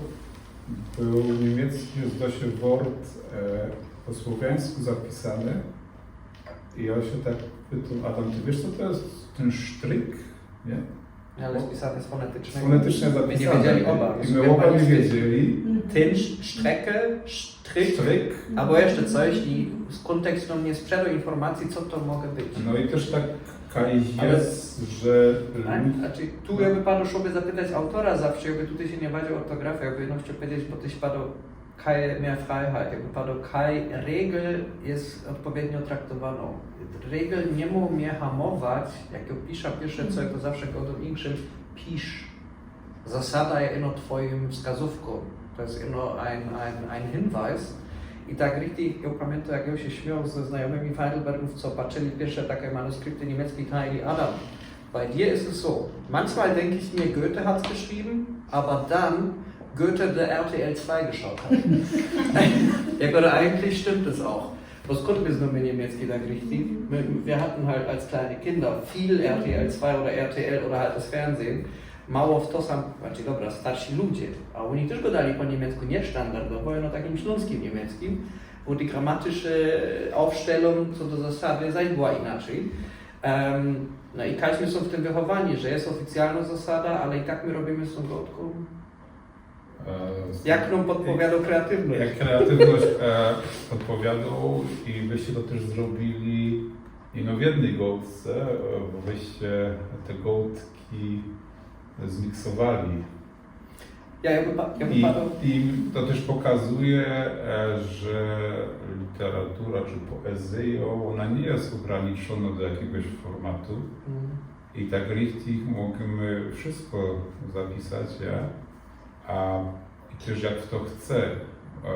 był niemiecki, zdaje się, wort e, po słowiańsku zapisany i ja się tak pytam, Adam, ty wiesz, co to jest ten sztryk, nie? Ale spisane z fonetycznego. Fonetycznie My niy zapisane. Wiedzieli ôba. I my ôba niy wiedzieli. Tyn, sztryk, sztryk, Sztryk. abo jeszcze coś i z kōntekstu niy przedoł informacji, co to może być. No i też tak kaj Ale- jest, że Tak? Znaczy, tu jakby padoł sobie zapytać autora zawsze, jakby tutaj się niy wadzi ô ortografiã, jakby no chciał powiedzieć, bo tyś padoł kaj mia Freiheit, jakby padoł kaj regel jest ôdpowiednio traktowanŏ. Regel niy mŏ mie hamować, jak jo piszã piyrsze co, to zawsze gŏdōm inkszym, pisz. Zasada je ino twojim wskazōwkōm, to je ino ein, ein, ein Hinweis. I tak richtig, jo pamiyntōm, jak jo sie śmioł ze znajōmymi w Heidelbergu, co patrzyli piyrsze take manuskripty niymieckij, to ôni: Adam, bei dir ist es so, manchmal denk ich mir, Goethe hat's geschrieben, aber dann Goethe, der R T L zwei geschaut hat. Ja, aber eigentlich stimmt es auch. Bo skōnd my znōmy niymiecki tak richtig? My, wir hatten halt als kleine Kinder viel R T L zwei oder R T L oder halt das Fernsehen. Mało fto sam, znaczy dobra, starszi ludzie, a ôni tyż gŏdali po niymiecku niy sztandardowo, ale no takim ślōnskim niymiecckim, bo ta gramatycznŏ Aufstellung co do zasady zaś była inaczyj. Em, no i kajś my sōm w tym wychowani, że jest ôficjalnŏ zasada, ale i tak my robiymy z tōm gŏdkōm. E, Jak nōm podpowiadŏ kreatywność? Jak kreatywność e, podpowiadŏ i byście to tyż zrobiyli ino w jednyj gŏdce, e, bo wyście te gŏdki zmiksowali. Ja, ja bym, pa- ja bym I, padał. I to tyż pokazuje, e, że literatura czy poezyjŏ, ôna niy jest ôgraniczōnŏ do jakigoś formatu. Mm. I tak richtig możemy wszystko zapisać, ja? A i tyż jak fto chce. A,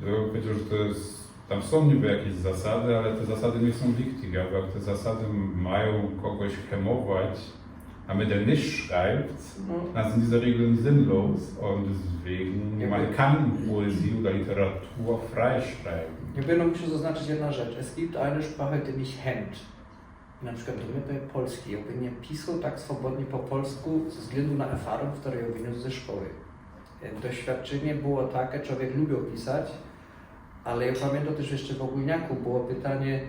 ja bych powiedział, że to jest, tam są niby jakieś zasady, ale te zasady nie są wichtige, bo jak te zasady mają kogoś hemować, a my der nicht schreibt, No. dann sind diese Regeln sinnlos und deswegen, Ja, man gut. kann Poesie oder Literatur frei schreiben. Ja bym musiał zaznaczyć jedna rzecz. Es gibt eine Sprache, die mich hemmt. Na przykład do mnie to jest polski. Ja bym nie pisał tak swobodnie po polsku ze względu na erfahrung, które ja wyniósł ze szkoły. Doświadczenie było takie, człowiek lubił pisać, ale ja pamiętam też jeszcze w ogólniaku było pytanie,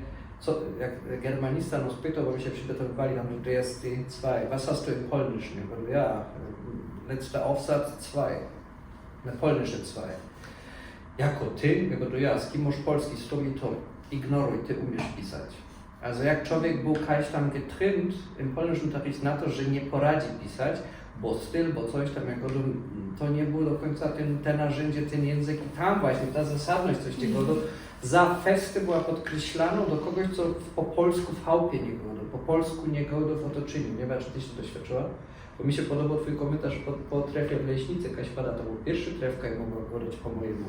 co, jak germanista nas pytał, bo my się przygotowywali tam do D S C dwa, was hast du im Polnischen? Ja mówię, ja, letzter Aufsatz zwei, na polnische zwei. Jako ty? Ja mówię, ja, z kim masz polski, z tobą i to. Ignoruj, ty umiesz pisać. Also jak człowiek był kajś tam getrimmt im polnischen Unterricht na to, że nie poradzi pisać, bo styl, bo coś tam, jak gŏdōm, to nie było do końca ten, te narzędzie, ten język i tam właśnie ta zasadność coś takiego, za fest była podkreślana do kogoś, co po polsku w chałupie nie gŏdŏ, po polsku nie gŏdŏ w otoczyniu. Nie wiem, czy ty się doświadczyła? Bo mi się podobał twój komentarz po, po trefie w Leśnicy, jakaś pada, to był pierwszy trefka i mogła gŏdać po mojemu.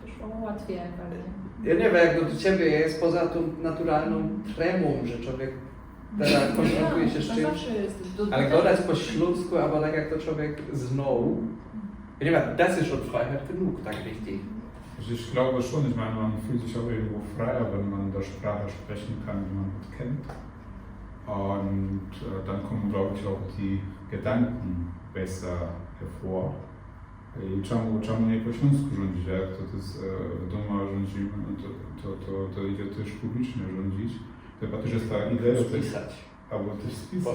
To szło łatwiej pewnie. Ja nie wiem, jak do ciebie jest poza tą naturalną tremą, że człowiek Teraz konfrontuje się z To czymś, zawsze jest. Do, ale do- godać po ślōnsku albo tak jak to człowiek znōł. Ja nie wiem, das ist schon Freiheit genug, tak richtig. Also ich glaube schon, ich meine, man fühlt sich auch irgendwo freier, wenn man der Sprache sprechen kann, die man gut kennt. Und äh, dann kommen, glaube ich, auch die Gedanken besser hervor. I czemu, czemu nie po śląsku rządzić? Jak to, to jest e, w domu rządzimy, no to, to, to, to idzie też publicznie rządzić. Chyba też jest ta idea, że to jest, Spisać. albo też spisać.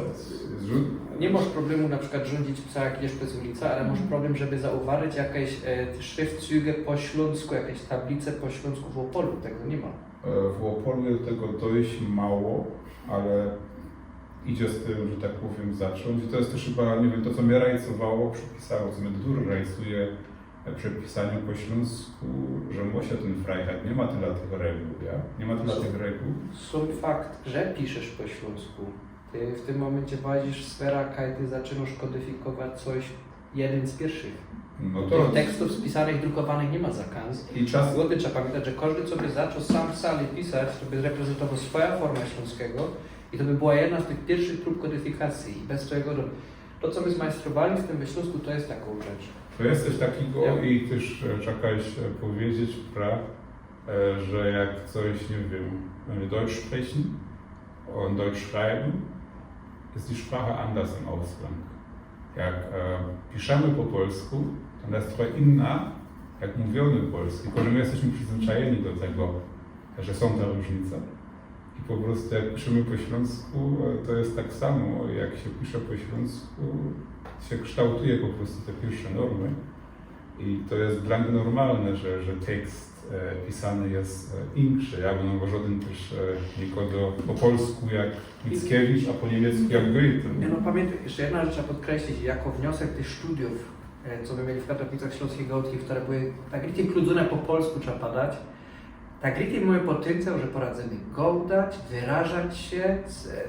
Zrzu- Nie masz problemu na przykład rządzić psa jak jesz przez ulicę, ale masz problem, żeby zauważyć jakieś e, schriftzüge po ślōnsku, jakieś tablice po ślōnsku w Opolu, tego nie ma. E, W Opolu jest tego dość mało, ale idzie z tym, że tak powiem, zacząć. I to jest też chyba, nie wiem, to co mnie rajcowało, przepisało, co mnie do góry rajcuje e, przy pisaniu po śląsku, że musi ten Freiheit, nie ma tyle tych reguł, ja? Nie ma tyle tych reguł. Sam fakt, że piszesz po ślōnsku, ty w tym momencie wchodzisz w sferę, kiedy zaczynasz kodyfikować coś, jeden z pierwszych. No Tych to tekstów spisanych, drukowanych nie ma zakans. i czas O tym trzeba pamiętać, że każdy, co by zaczął sam w sali pisać, to by reprezentował swoją formę śląskiego i to by była jedna z tych pierwszych prób kodyfikacji. I bez tego to, to co my zmajstrowali w tym we Śląsku, to jest taką rzecz. To jest coś takiego Ja. I też e, czekaj się powiedzieć, pra, e, że jak coś, nie wiem, wenn wir Deutsch sprechen und Deutsch schreiben, ist die Sprache anders im Ausland. Jak e, piszemy po polsku, to ona jest trochę inna, jak mówimy polski, tylko że my jesteśmy przyzwyczajeni do tego, że są te różnice. I po prostu jak piszemy po śląsku, e, to jest tak samo, jak się pisze po śląsku, się kształtuje po prostu te pierwsze normy. I to jest dla mnie normalne, że, że tekst e, pisany jest e, inszy. Ja bym żaden też e, nie godał po polsku jak Mickiewicz, a po niemiecku jak Goethe. Nie, no pamiętaj, jeszcze jedna rzecz trzeba podkreślić, jako wniosek tych studiów, e, co my mieli w Katowicach Śląskiej Gałązki, które były tak richtig kludzone po polsku, trzeba padać, tak richtig mamy potencjał, że poradzimy godać, wyrażać się, z- e,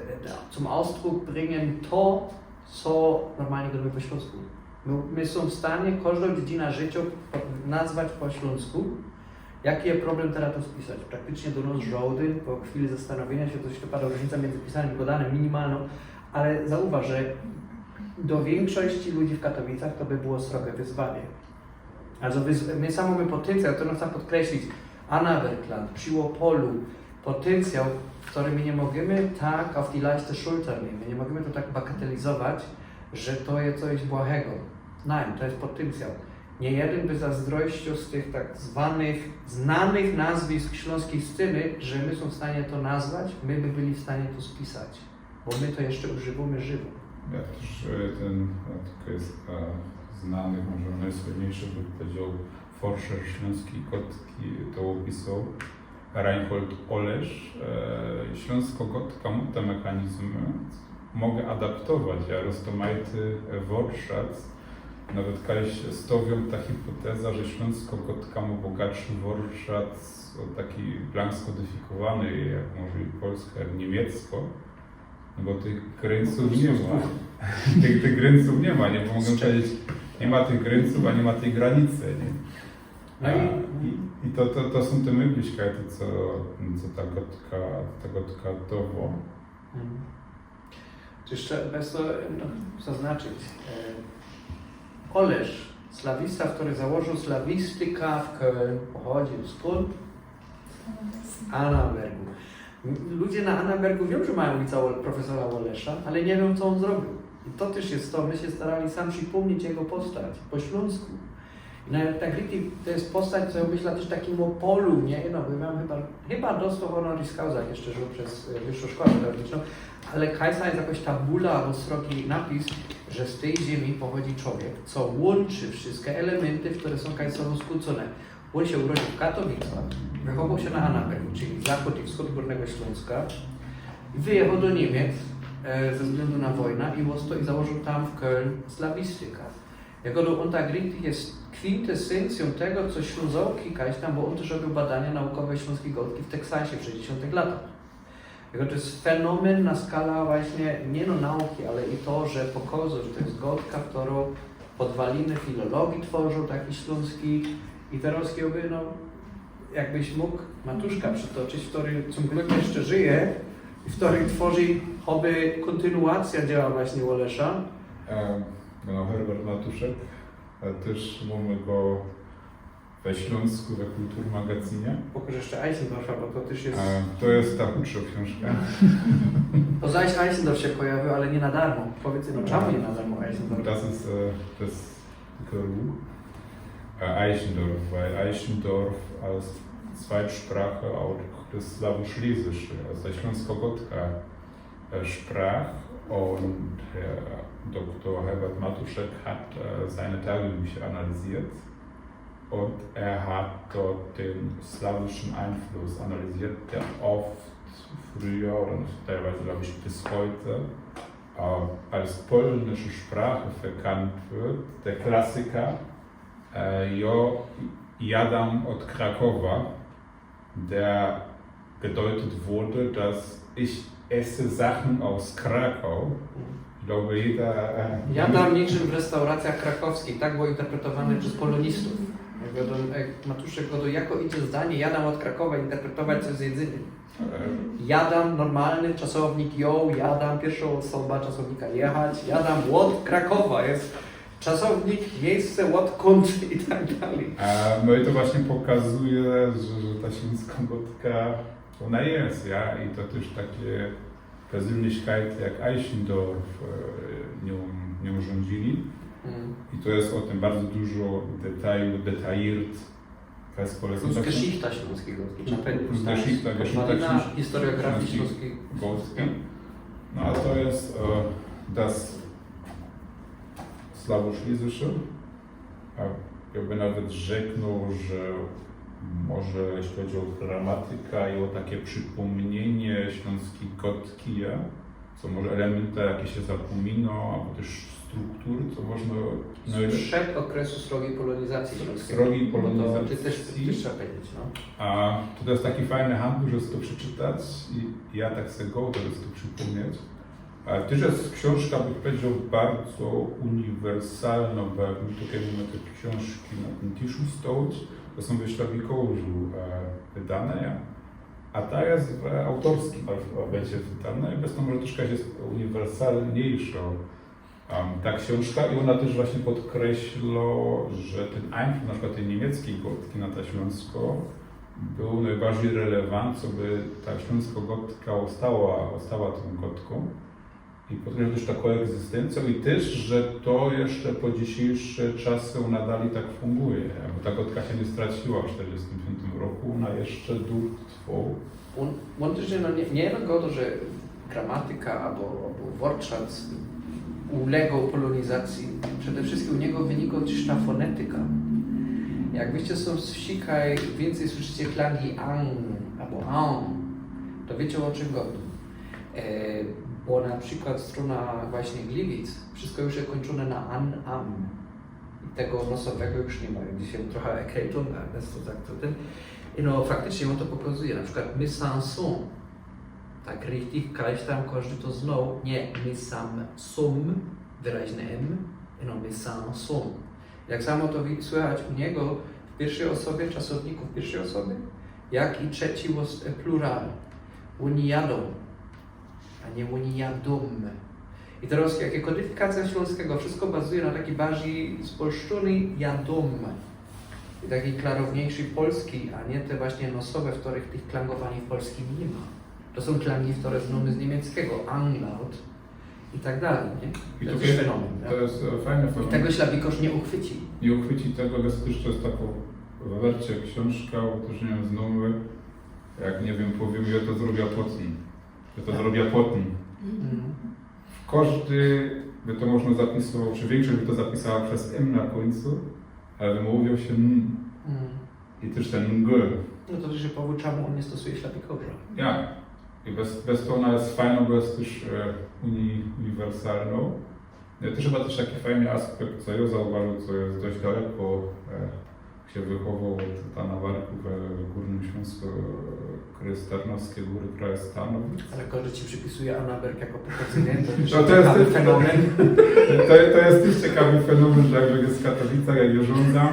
zum Ausdruck bringen to, co normalnie godamy po śląsku. My, my są w stanie każdą dziedzinę życia po- nazwać po śląsku. Jaki jest problem teraz to spisać? Praktycznie do nas żaden, po chwili zastanowienia się, to się pada różnica między pisanym i gadanym minimalną, ale zauważ, że do większości ludzi w Katowicach to by było srogie wyzwanie. Also wyz- my samo mamy potencjał, to chcę podkreślić, Annabergland, przy Opolu, potencjał, który my nie możemy tak auf die leichte Schulter nehmen, my nie możemy to tak bagatelizować, że to jest coś błahego. Nein, to jest potencjał. Nie jeden by zazdrościł z tych tak zwanych, znanych nazwisk śląskiej sceny, że my są w stanie to nazwać, my by byli w stanie to spisać, bo my to jeszcze używamy żywo. Ja też e, ten, e, to jest e, znany, może najsłynniejszy, bym powiedział, forscher śląskiej gotki, to opisał Reinhold Olesz. E, śląsko-gotka ma te mechanizmy, mogę adaptować, ja roztomajty worszat, nawet kajś stawiam ta hipoteza, że śląsko-gotka ma bogatszy worszat od taki blank skodyfikowany, jak może i polska, jak niemiecko, no bo tych grańców nie ma. Tych, tych grańców nie ma, nie? Bo mogę powiedzieć, nie ma tych grańców, a nie ma tej granicy, nie? No A, i- i, i to, to, to są te möglichkeiten, co, co ta gotka, ta gotka daje. Mhm. Czy jeszcze bez to no, zaznaczyć. E, Olesz, slawista, który założył slawistykę w Köln, pochodził skąd? Z Annabergu. Ludzie na Annabergu, wiem, że mają ulicę Ol- profesora Olesza, ale nie wiem, co on zrobił. I to też jest to, my się starali sam przypomnieć jego postać po śląsku. I nawet tak richtig to jest postać, co ja myślę też takim Opolu, nie? No, bo ja miałem chyba, chyba dostał honoris causa, jak jeszcze żył przez e, wyższą szkołę pedagogiczną, ale Kajsa jest jakoś tabula albo srogi napis, że z tej ziemi pochodzi człowiek, co łączy wszystkie elementy, które są Kajsowo skłócone. On się urodził w Katowicach, wychował się na Annabergu, czyli zachód i wschód Górnego Śląska, wyjechał do Niemiec e, ze względu na wojnę i, ostał- i założył tam w Köln slawistykę. Jego on tak richtig jest kwintesencją tego, co Ślązołki Kajs tam, bo on też robił badania naukowe śląskiej gotki w Teksasie w sześćdziesiątych latach. Jego to jest fenomen na skalę właśnie nie no nauki, ale i to, że pokazuje, że to jest gotka, którą podwaliny filologii tworzą taki śląski i teraz jakby, no, jakbyś mógł Matuszka przytoczyć, który ciągle jeszcze żyje, Wtory tworzi choby kōntynuacyjŏ dzieła właśnie Wallace'a. E, no, Herbert Matuszek, e, tyż mōmy go we Ślōnsku, we Kulturmagazynie. Pokażesz jeszcze Eichendorfa, bo to tyż je... E, to je ta chudszo ksiōnżka. Bo zaś Eichendorf sie pojawiōł, ale niy na darmo. Powiedzcie, no czemu niy na darmo Eichendorf? Das ist, äh, das Geruch. Äh, Eichendorf, weil Eichendorf als Zweitsprache auch des Slawisch-Schlesische, also der Śląskogottka, äh, sprach. Und Herr Doktor Herbert Matuszek hat, äh, seine Tagebücher analysiert. Und er hat dort den slawischen Einfluss analysiert, der oft früher und teilweise, glaube ich, bis heute, äh, als polnische Sprache verkannt wird. Der Klassiker, äh, „Jo jadōm ôd Krakowa“, der gedeutet wurde, dass „Ich esse Sachen aus Krakau“. Ich glaube, jeder, äh, „Jadōm niczym w restauracyjach krakowskich”, tak było interpretowane przez polonistōw. Jak gŏdōm, jak Matuszek gŏdŏ, jako idzie zdanie „jadōm ôd Krakowa” interpretować coś z jedzyniym. „Jadōm”, normalny czasownik „jo”, „jadōm”, piyrszŏ ôsoba czasownika „jechać”, „jadōm ôd Krakowa” je czasownik, miejsce, odkąd i tak dalej. A, no i to właśnie pokazuje, że, że ta śląskogottka, ôna je, ja, i to tyż take Persönlichkeiten jak Eichendorf, e, niōm, niōm rządzili. Mm. I to je ô tym bardzo dużo detailu, detailliert. To je Plus Geschichte śląskij gotki, trzeba powiedzieć, Plus tak. Geschichte, Geschichte Podwalina śląskij historiografii śląskij śląskij gotki. No a to je, e, das Slawisch-Schlesische. A jŏ bych nawet rzeknōł, że może jeśli chodzi ô gramatyka i ô take przipōmniynie ślōnskij gotki, ja, co może elementy, jake sie zapōminŏ, abo tyż struktury, co można, no i Sprzed ôkresu srogij polonizacyje ślōnskij. Srogij No to polonizacyje. Czy też, też trzeba powiedzieć, no. A to je taki fajny handel, żeby to przeczytać i ja tak se go, żeby to przypomnieć. A tyż je książka, bych powiedział, bardzo uniwersalna, bo jak my tutaj mamy te książki na tym tiszu stołu, to są we Ślabikołżu, e, wydane, ja? A ta jest w autorskim alfabecie wydana i bez to może troszkę jest uniwersalniejsza. Em, ta książka i ona też właśnie podkreśla, że ten Einfluss na przykład tej niemieckiej gotki na ta śląsko był najbardziej relevant, co by ta śląsko gotka ostała, ostała tą gotką. I podkreśla też ta koegzystencja i też, że to jeszcze po dzisiejsze czasy ona dalej tak funguje, bo ta gotka się nie straciła w czterdziestym piątym roku, ona jeszcze długo trwa. Ôn, ôn tyż, no, niy, niy godo, że gramatyka abo, abo wortschatz uległ polonizacji. Przede wszyskim u niego wyniko tyż ta fonetyka. Jakbyście so z wsi kaj wiyncyj słyszycie klangi ang abo ang, to wiycie, ô czym godōm. E, bo na przikłod strōna właśnie Gliwic, wszysko już je kōńczōne na an, am. I tego nosowego już niy ma. Dzisiej trochę ekejtōm, ale bez to tak to tym. I no, faktycznie ôn to pokazuje. Na przikłod my sam sōm. Tak richtig, kajś tam kożdy to znoł. Niy, my sam sōm, wyraźne M, i no, my sam sōm. Tak samo to wi-, słychać u niego w piyrszij ôsobie, czasowniku w piyrszij ôsobie, jak i trzeci ôs-, plural. Ôni jadōm, a niy ôni jadōm. I teroz, jak je kodyfikacyjŏ ślōnskigo, wszysko bazuje na takij bardzij spolszczōnyj jadōm. I takij klarowniejszyj polskij, a niy te właśnie nosowe, w kerych tych klangowaniōw w polskim niy ma. To sōm klangi, kere znōmy z niymieckigo, Anglaut i tak dalij, niy? I To to je tyż jest, fynōmyn, niy? To jest, e, fajny I fenomen. tego Ślabikowicz niy uchwyci. Niy uchwyci tego, że to jest tako w wercie książka, bo to już niy wiym, znōmy, jak niy wiym, powiym, jŏ to zrobiã potym. Jŏ to zrobiã potym. Mm. Kożdy by to można zapisoł, czy wiynkszość by to zapisała bez M na kōńcu, ale wymōwiōł sie N. Mm. I tyż tyn G. No to tyż je powōd, czemu ôn niy stosuje Ślabikowicza. Ja. I bez, bez to ôna jest fajnŏ, bo jest tyż, e, uni-, uniwersalnŏ. No i tyż chyba tyż taki fajny aspekt, co jŏ zauważōł, co jest dość daleko, e, sie wychowoł ôd Tanawarku we, we Gōrnym Ślōnsku, e, kraj Tarnowskie Góry, kraj Stanowic. Ale kożdy ci przipisuje Anaberg jako pochodzynio, to tyż No to jest ciekawy tyż fynōmyn. To, to jest tyż ciekawy fynōmyn, że jak żech z Katowic, jak jŏ żōndzã,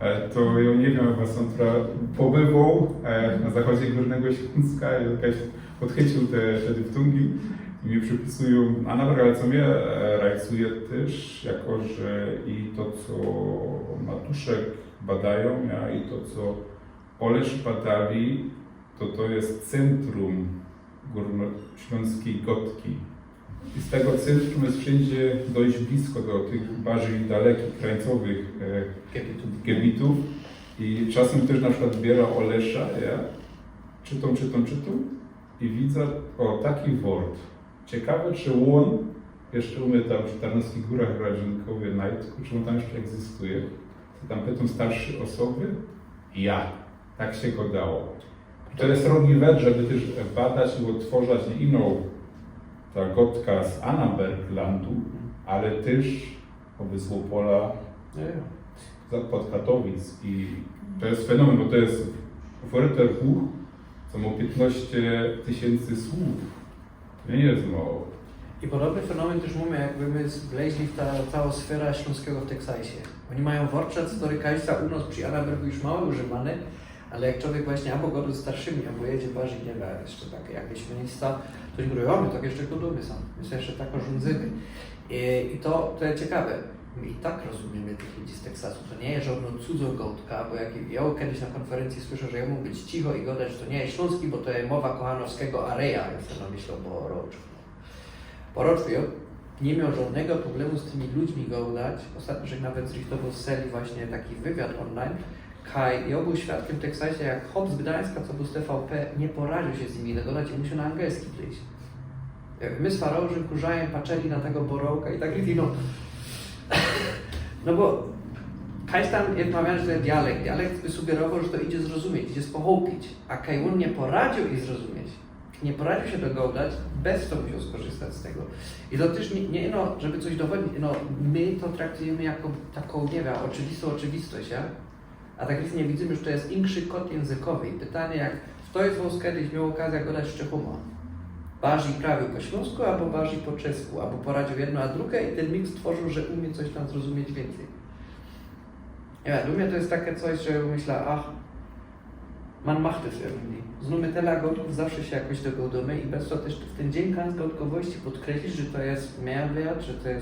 e, To jŏ niy wiym, jŏ wŏs tam tra-, pobywoł e, na zachodzie Gōrnego Ślōnska i jŏkaś podchyciōł te, te dyftungi i mi przipisują, a nawet, ale co mie e, rajcuje tyż, jako że i to, co Matuszek badajōm, ja, i to, co Olesz badali, to to je centrum gōrnoślōnskij gŏdki. I z tego centrum je wszyndzie dość blisko do tych bardzij dalekich, krańcowych e, Gebitōw. gebitōw. I czasym tyż na przikłod biera Olesza, ja, czytōm, czytōm, czytōm i widza, o, taki wort. Ciekawe, czy ôn jeszcze u mie tam w Tarnowskich Górach, Radzinkowie, Najtku, czy ôn tam jeszcze egzystuje. To tam pytōm starszy ôsoby. Ja. Tak sie gŏdało. To je srogi wert, żeby tyż badać i ôdtworzać niy ino ta gŏdka z Annaberglandu, ale tyż choćby z Ôpola, Jo, jo. za-, pod Katowic i to je fynōmyn, bo to je Wörterbuch, co mŏ piytnŏście tysiyncy słōw. To niy je mało. I podobny fynōmyn tyż mōmy, jakby my wleźli w ta, całŏ sfera Ślōnskigo w Teksasie. Ôni majōm worczat, story, kajś tam u nŏs przi Annabergu już mało używany, ale jak człowiek właśnie abo gŏdŏ ze starszymi, abo jedzie bardzij, niy wiym, jeszcze tak jakoś miyństa, to ôni gŏdajōm, o, my tak jeszcze gŏdōmy sam, my sie jeszcze tak urządzymy. I, i to, to je ciekawe. My i tak rozumiymy tych ludzi z Teksasu. To niy je żŏdnŏ cudzŏ gŏdka, bo jak jŏ kedyś na kōnferyncyji słyszoł, że jŏ mōm być cicho i gŏdać, to niy je ślōnski, bo to je mowa Kochanowskigo, a reja, jŏ se namyśloł, bo rocz. Po roczu jŏ niy mioł żŏdnego problemu z tymi ludźmi gŏdać. Ôstatnio żech nawet zrychtowoł z Seli właśnie taki wywiad online. Kaj, jŏ bōł świadkym w Teksasie, jak chop z Gdańska, co bōł z T V P, niy poradziōł sie z nimi dogŏdać i musioł na angelski wyjś. Jak my z Farolżym Kurzajym patrzyli na tego Borołka i tak dalij, no. No bo kajś tam, jak pamiyntam, że to je dialekt. Dialekt by sugerowoł, że to idzie zrozumieć, idzie spochopić. A kaj ôn niy poradziōł i zrozumieć, niy poradziōł sie dogŏdać, bez to musioł skorzystać z tego. I to tyż niy, niy, no, żeby coś dowodzić, no, my to traktujymy jako takõ, niy wiym, ôczywistõ ôczywistość, ja? A tak nic niy widzymy, że to je inszy kod jynzykowy. I pytanie, jak ftoś z wŏs kedyś mioł ôkazjã gŏdać z Czechōma. Bardzij prawiōł po ślōnsku, abo bardzij po czesku, abo poradziył jedno a drugie i tyn miks stworzōł, że umie coś tam zrozumieć wiyncyj. Niy wiym, dlŏ mie to je take coś, że myśla, ach, man macht es irgendwie. Znōmy tela gŏdkōw, zawsze sie jakoś dogŏdōmy i bez to tyż w tyn dziyń gŏdkŏwości podkreślić, że to je mehrwert, że to je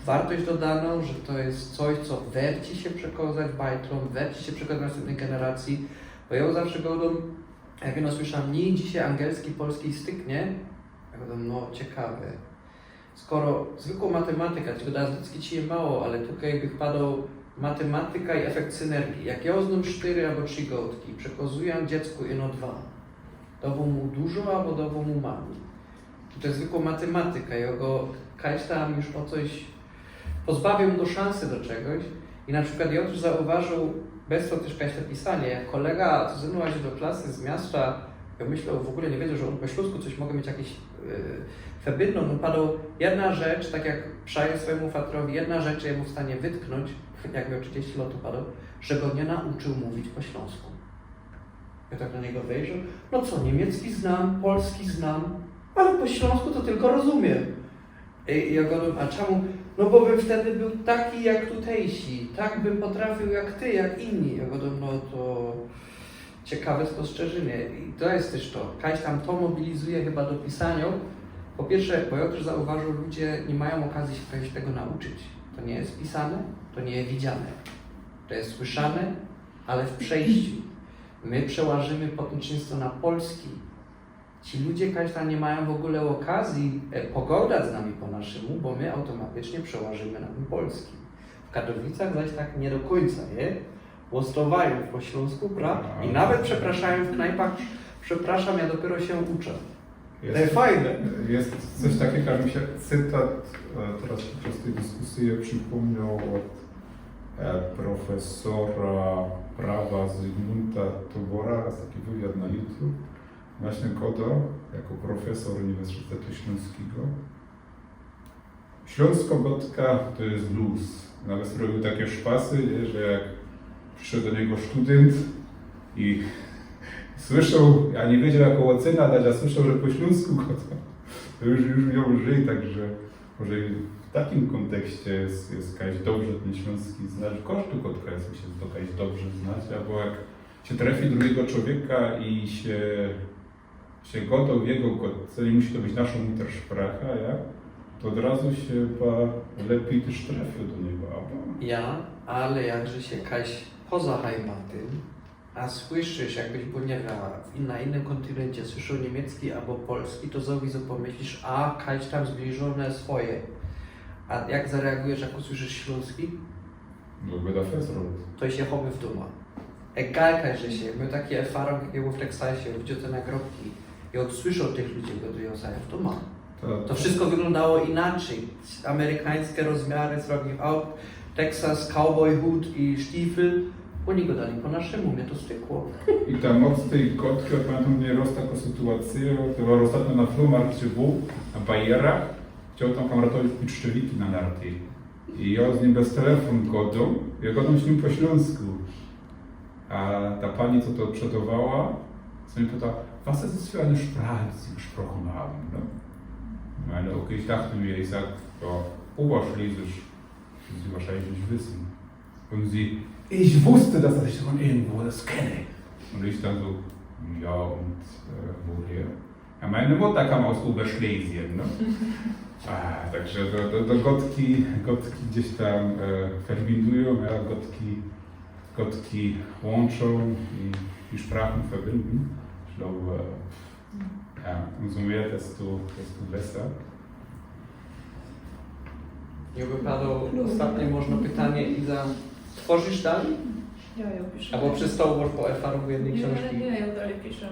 wartość dodanõ, że to je coś, co werci sie przekŏzać bajtlōm, werci sie przekŏzać nastympnyj generacji. Bo jŏ zawsze gŏdōm, jak jedno słysza, miyń dzisiej angelski, polski styknie, jŏ gŏdōm, no, ciekawe. Skoro zwykło matematyka, tego dane ludzkie ci je mało, ale tukej bych padoł matematyka i efekt synergii. Jak jŏ znōm sztyry abo trzi gŏdki i przekŏzujã dziecku ino dwa, dowoł mu dużo abo dowoł mu mało? To je zwykło matematyka i jŏ go kajś tam już ô coś, pozbawiōł go szansy do czegoś. I na przikłŏd jŏ tyż zauważōł, bez to tyż kajś to pisanie, jak kolega, co ze mnōm łazi do klasy z miasta, jŏ myśloł, w ôgōle niy wiedzioł, że ôn po ślōnsku coś może mieć jakiś yy, febydnōm, ôn padoł, jedna rzecz, tak jak przaje swojymu fatrowi, jedna rzecz je mu w stanie wytknōńć, jak mioł trzidziści lŏt, padoł, że go niy nauczył mówić po ślōnsku. Jŏ tak na niego wejrzoł, no co, niymiecki znōm, polski znōm, ale po ślōnsku to tylko rozumiym. I jŏ gŏdōm, a czymu? No bo bym wtedy bōł taki jak tutejsi, tak bym potrafiōł jak ty, jak inni. Jŏ gŏdōm, no to ciekawe spostrzeżynie. I to je tyż to. Kajś tam to mobilizuje chyba do pisaniŏ. Po piyrsze, bo jŏ tyż zauważōł, ludzie niy majōm ôkazji sie kajś tego nauczyć. To niy je pisane, to niy je widziane. To je słyszane, ale w przejściu. My przełażymy potym czynsto na polski. Ci ludzie kajś tam niy majōm w ôgōle ôkazji e, pogŏdać z nami po naszymu, bo my automatycznie przełażymy na tyn polski. W Katowicach zaś tak niy do kōńca, niy? Ôstŏwajōm po ślōnsku, pra? I nawet przepraszajōm w knajpach, przepraszōm, jŏ dopiyro sie uczã. To je fajne. Je coś takigo, jak mi sie cytat e, teroz podczas tyj dyskusyje przipōmniał ôd e, profesora prawa Zygmunta Tobora, raz taki wywiad na YouTube. Właśnie gŏdŏ, jako profesor Uniwersytetu Ślōnskigo. Ślōnskŏ gŏdka to je luz. Nawet robiōł take szpasy, niy, że jak prziszoł do niego sztudynt i słyszoł, a niy wiedzioł, jakoś ôcynã dać, a słyszoł, że po ślōnsku gŏdŏ, to już, już mioł lżyj, tak że może i takim kōntekście je, je kajś dobrze tyn ślōnski znać, w kożdym kōnkretu je to kajś dobrze znać, abo jak sie trefi drugigo człowieka i sie, sie godo w jego godce, niy musi to być naszŏ Muttersprache, ja? To ôd razu sie chyba lepij tyż trefiōm do niego, abo? Ja, ale jakże sie kajś poza heimatym, a słyszysz, jakbyś bōł, niy wiym, w in-, na innym kōntynyncie, słyszoł niymiecki abo polski, to zowisu pōmyślisz, a, kajś tam zbliżōne swoje. A jak zareagujesz, jak usłyszysz ślōnski? No, bydda fest robić. To sie chowij w dōma. Egal, kajże sie, mioł taki Erfahrōng, jak jŏ bōł w Teksasie, widział te nagrobki i ôd słyszoł tych ludzi, godajōnce w dōma. To, to wszystko wyglōndało inaczyj. Amerykańske rozmiary, srogich aut, Texas, cowboy hood i sztifel. Ôni godali po naszymu, mie to stykło. I ta moc tyj godki, jŏ pamiyntōm, mioł roz takõ sytuacyjõ, to było ôstatnio na flumarcie bōł, na Bajerach, gdzie tam kamratowi kupić szczewiki na narty. I jŏ z nim bez telefōn godoł, jŏ godoł z nim po ślōnsku. A ta pani, co to przedowała, co mie pyta, „Was ist das für eine Sprache, die Sie gesprochen haben?“ Ne? Ich meine, okay, ich dachte mir, ich sag, „Ja, Oberschlesisch, Sie wahrscheinlich nicht wissen.“ Und sie, „Ich wusste, dass ich von irgendwo das kenne.“ Und ich dann so, „Ja, und äh, woher?“ Ja, meine Mutter kam aus Oberschlesien, ne? A, także to, to, to godki, godki gdzieś tam e, verbindujōm, ja, godki, godki łōnczōm i, i Sprachen verbinden. Ich glaube, e, ja, umso mehr, desto, desto besser. Jŏ by padoł ôstatnie możno pytanie, Iza, twŏrzisz dalij? Ja, ja piszę. Abo przestała po Erfahrōngu jednyj ksiōnżki? Nie, nie, ja dalij piszę.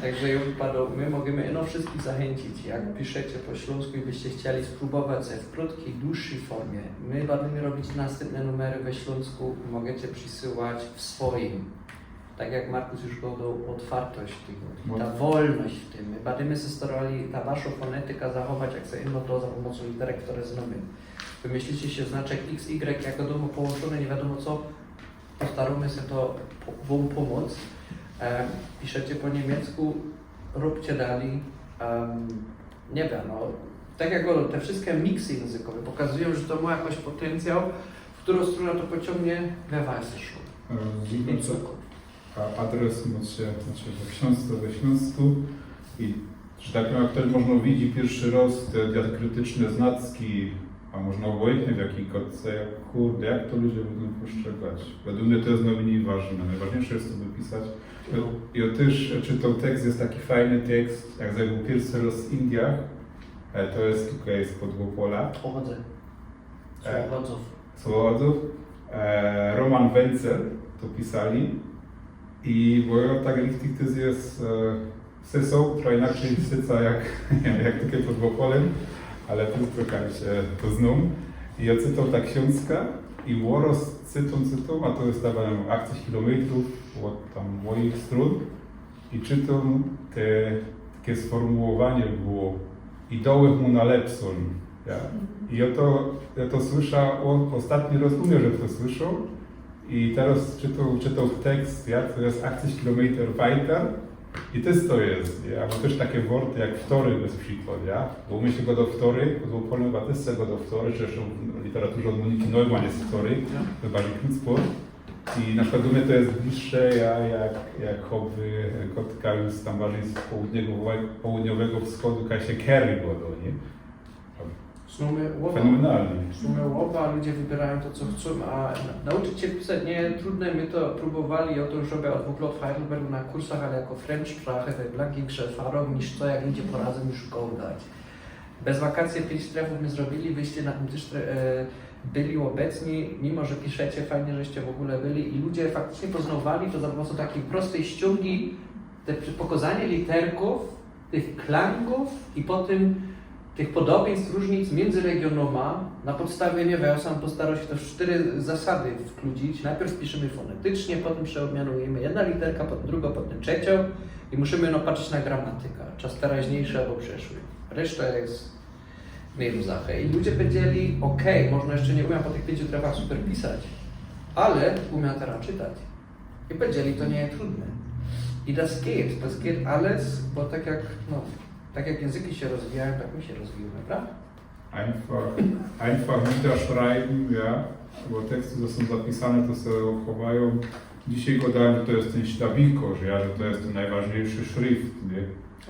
Także jŏ by padoł, my możymy ino wszyskich zachyncić, jak piszecie po ślōnsku i byście chcieli spōrbować se w krōtkiej, dłuższyj formie. My badymy robić nastympne numery we ślōnsku, możecie przisyłać w swojim. Tak jak Markus już godoł, ôtwartość tego, ta wolność w tym. My badymy se starali ta waszŏ fonetyka zachować, jak se ino to za pōmocōm literek, kere znōmy. Wymyślicie se znaczek X, Y, jako dōmo połōnczōne, niy wiadōmo co, postarōmy se to po- wōm pōmōc. Em, piszecie po niymiecku, rōbcie dalij. Em, niy wiym, no, tak jak godoł, te wszyske miksy jynzykowe pokazujōm, że to mo jakoś potyncjał, w kerõ strōna to pociōngnie, we wajsyszu. Rozumiem, co? A adres mŏcie, mŏcie we ksiōnżce, we ślōnsku i, że tak powiem, jak ftoś możno widzi piyrszy roz te diakrytyczne znacki, a możno ôbojyntnie w jakij godce, jak, kurde, jak to ludzie bydōm postrzegać. Wedle mie to je nojmnij ważne. Nojważniyjsze je to wypisać. I, i jŏ tyż czytoł tekst, je taki fajny tekst, jak jŏ bōł piyrszy roz w Indiach, e, to je tukej spod Ôpola. Pochodzę. E, Słowodzōw. Słowodzōw. E, Roman Wenzel to pisali. I bo jŏ tak richtig tyż je, e, sysōł, trochã inaczyj syca jak, jak tukej pod Ôpolym, ale tu trochã sie to znōm. I jŏ czytoł ta ksiōnżka i ôroz czytōm, czytōm, a to je tam achcyś kilometrōw ôd tam mojich strōn. I czytōm te, take sformułowanie było: „I dołech mu nalepsōm”, ja? I jŏ to, jŏ to słysza, ô-, ôstatni roz u mie żech to słyszoł. I teroz czytoł, czytoł tekst, ja, to je achcyś kilometrōw wajter. I tyż to je, ja? Bo tyż take worty jak wtory bez przikłŏd, ja? Bo u mie sie godoł wtory, bo u Polowa tyż sie godoł wtory, zresztōm w literaturze ôd Moniki Neumann je wtory, to je bardzij krucki. I na przikłŏd do mie to je bliższe, ja, jak, jak choćby godka już tam bardzij z południowego, południowego wschodu, kaj sie curry godoł, niy? Znōmy ôba. Fenomenalnie. Znōmy ôba, ludzie wybierajōm to, co chcōm, a na-, nauczyć sie pisać niy je trudne. My to prōbowali, jŏ to już robiã ôd dwōch lŏt w Heidelbergu na kursach, ale jako Fremdsprache, to je blankinkszy Erfahrōng niż to, jak ludzie poradzōm już godać. Bez wakacje piyńć trefōw my zrobiyli, wyście na tym tyż tre-, e, byli ôbecni, mimo że piszecie fajnie, żeście w ôgōle byli i ludzie faktycznie poznŏwali to za pōmocōm takij prostyj ściōngi, te przy-, pokŏzanie literkōw, tych klangōw i potym tych podobieństw, rōżnic miyndzy regionōma na podstawie, niy wiym, jŏ sam postarŏł sie to w sztyry zasady wkludzić. Nojprzōd piszymy fonetycznie, potym przeodmianujymy jedna literka, potym drugŏ, potym trzeciŏ i musimy, no, patrzeć na gramatyka, czas teroźniyjszy abo przeszły. Reszta je miyj luzachŏ. I ludzie powiedzieli: „Okej, możno jeszcze niy umiōm po tych piyńciu trefach super pisać, ale umiōm teroz czytać”. I powiedzieli: „To niy je trudne”. I das geht, das geht alles, bo tak jak, no, tak jak jynzyki sie rozwijajōm, tak my sie rozwijōmy, prawda? Einfach, einfach niederschreiben, ja, bo teksty, co sōm zapisane, to se chowajōm. Dzisiej gŏdajōm, że to je tyn ślabikŏrz, ja, że to je tyn nojważniyjszy szrift, niy?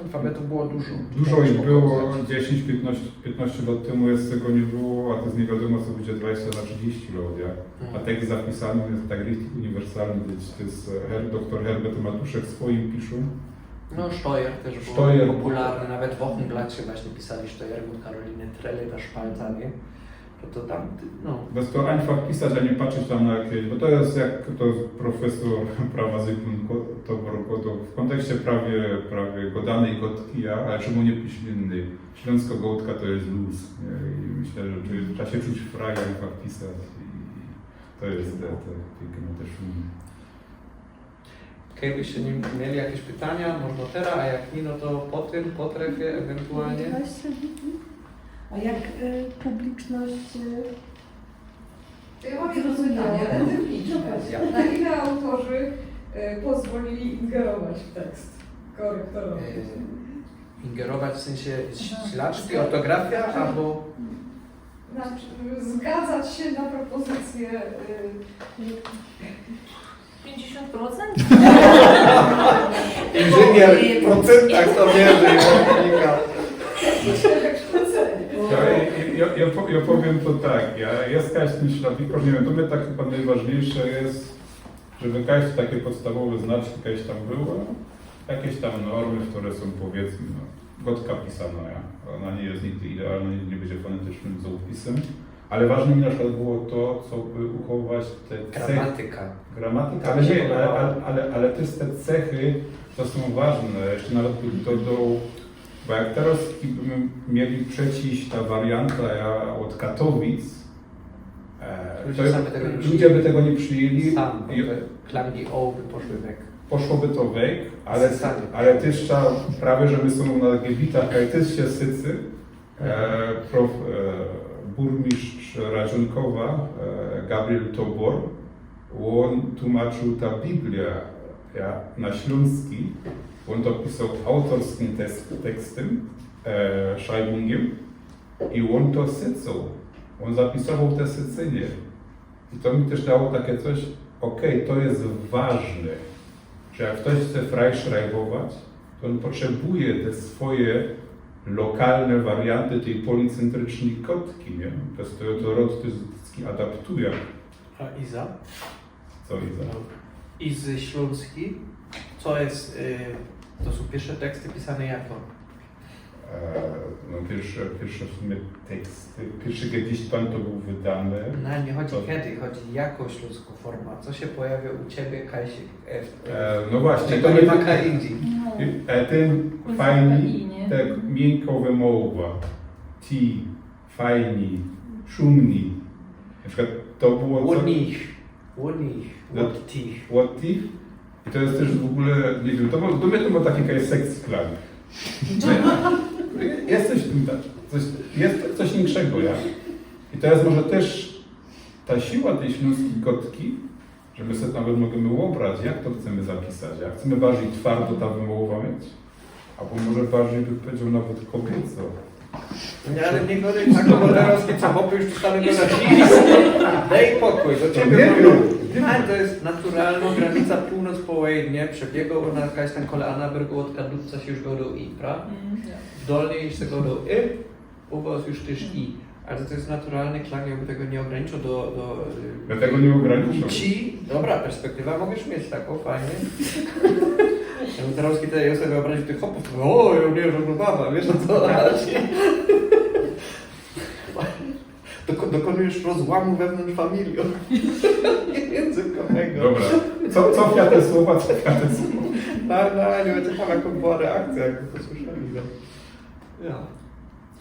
Alfabetu było dużo. Dużo ich było, dziesiyńć, piytnŏście, piytnŏście lŏt tymu jeszcze tego niy było, a to je niy wiadōmo, co bydzie dwadziścia na trzidziści lŏt, ja. A tekst zapisany je tak richtig uniwersalny, to je, to je Her-, doktor Herbert Matuszek swojim pisze. No, Steuer też był Steuer. Popularny, nawet w Ochenblacie właśnie pisali Steuer, bo Karoliny Trele, ta szpalta, niy? To, to tam, no. Bez to einfach pisać, a niy patrzeć tam na jakieś, bo to je jak to profesor prawa Zygmunt Ko-, Tobor gŏdŏ w kōntekście prawie, prawie gŏdanyj gŏdki, ja, ale czymu niy pisz innej? Ślōnskŏ gŏdka to je luz, niy? I myślã, że tu trzeba sie czuć frei, a einfach pisać i to je te, te, te, te, te szumi. Jakbyście mieli jakieś pytania, można teraz, a jak niy, no to po tym, po trefie ewentualnie. Właśnie. A jak y, publiczność... Y, To ja mam jedno pytanie, ale techniczne. Na ile autorzy y, pozwolili ingerować w tekst? Korektorowi. E, Ingerować w sensie ślaczki, ortografia, albo... Znaczy, zgadzać się na propozycję y, Pięćdziesiąt procent? Inżynier w procentach to mierzy, ja, Monika. wykształcenia. Ja, ja, ja, ja, po- ja powiym to tak, ja, jest jakiś ten ślabikŏrz, niy wiym, to mie tak chyba nojważniyjsze je, żeby jakieś takie podstawowe znaczi jakieś tam były, jakieś tam normy, kere sōm, powiydzmy, no, gŏdka pisana, ja. Ôna niy je nigdy idealnŏ, niy bydzie fonetycznym załōpisym, ale ważne mi na przikłŏd było to, co by uchować te cechy. Gramatyka. Gramatyka, ale niy, ale, ale, ale, ale tyż te cechy, to sōm ważne. Jeszcze nawet bych dodał, bo jak teraz by mieli przeciś ta warianta, ja, ôd Katowic, e, Ludzie to sami tego niy ludzie by tego niy przijęli. Sam, bo I- te klangi o by poszły weg. Poszłoby to weg, ale, Sami. Ale tyż trzeba, prawie że my sōm na gebitach, ale tyż sie sycy. E, prof, e, burmistrz Radzionkowa, e, Gabriel Tobor, ôn tłumaczył ta Biblia, ja, na ślōnski, ôn to pisoł autorskim tes- tekstym, e, Schreibungiem i ôn to sycoł, ôn zapisowoł te sycynie. I to mi tyż dało takie coś, okej, to je ważne, że jak ftoś chce frei szrajbować, to ôn potrzebuje te swoje lokalne warianty tyj policyntrycznyj gŏdki, niy? To je to rod, to je adaptuje. A Iza? Co Iza? Izy Ślōnski. Co je, y, to sōm piyrsze teksty pisane jako? E, no piyrsze, piyrsze w sumie teksty, piyrszy Gedichtband to bōł wydany. No, niy chodzi To- kedy, chodzi jako ślōnskŏ forma. Co sie pojawia u ciebie, Kajsik? E, w- E, no właśnie, Czego to niy nie- ma kaj indziej? E, tyn fajny, tak miynko wymowa. Ti, fajni, szumni. Na przikłŏd to było co- Ôd nich. Ôd nich. No. Ôd tich. Ôd tich. I to je tyż w ogōle, niy wiym, to, było- to mie to było taki jakiś sex klang. Je coś w tym, tak, coś, je coś inkszego, ja. I to je może tyż ta siła tyj ślōnskij gŏdki, że my se nawet możymy ôbrać, jak to chcymy zapisać, jak chcymy bardzij twardo ta wymowa mieć, abo może bardzij bych powiedzioł nawet kobiyco. Niy, ale niy gŏdej tak, bo terŏz co, chopy już dostali go na... Dej pokōj, do ciebie Niy mówię. wiym. Ale to je naturalnŏ granica pōłnoc po pōłnŏcy, przebiego ôna jakaś tam kole Annabergu, ôd Kadłubca sie już gŏdŏ i, prawda? W Dolnyj już sie gŏdŏ y, u wŏs już tyż i. Ale to je naturalny klang, ja bych tego niy ôgranicził do, do, y, Ja tego niy ôgranicził. Ci, dobra, perspektywa możesz mieć takõ, fajnie. Ja bym terŏz, kedy ja se wyobraził tych chopōw, to, o, ja niy wiym, że baba, wiysz o co chodzi? Doko- dokonujesz rozłamu wewnątrz familii. Międzyklanowego. Dobra. Co, co w te słowa, co w te słowa? No, no, niy wiym, ciekawa jako była reakcja, jak to słyszeli, no. Ja.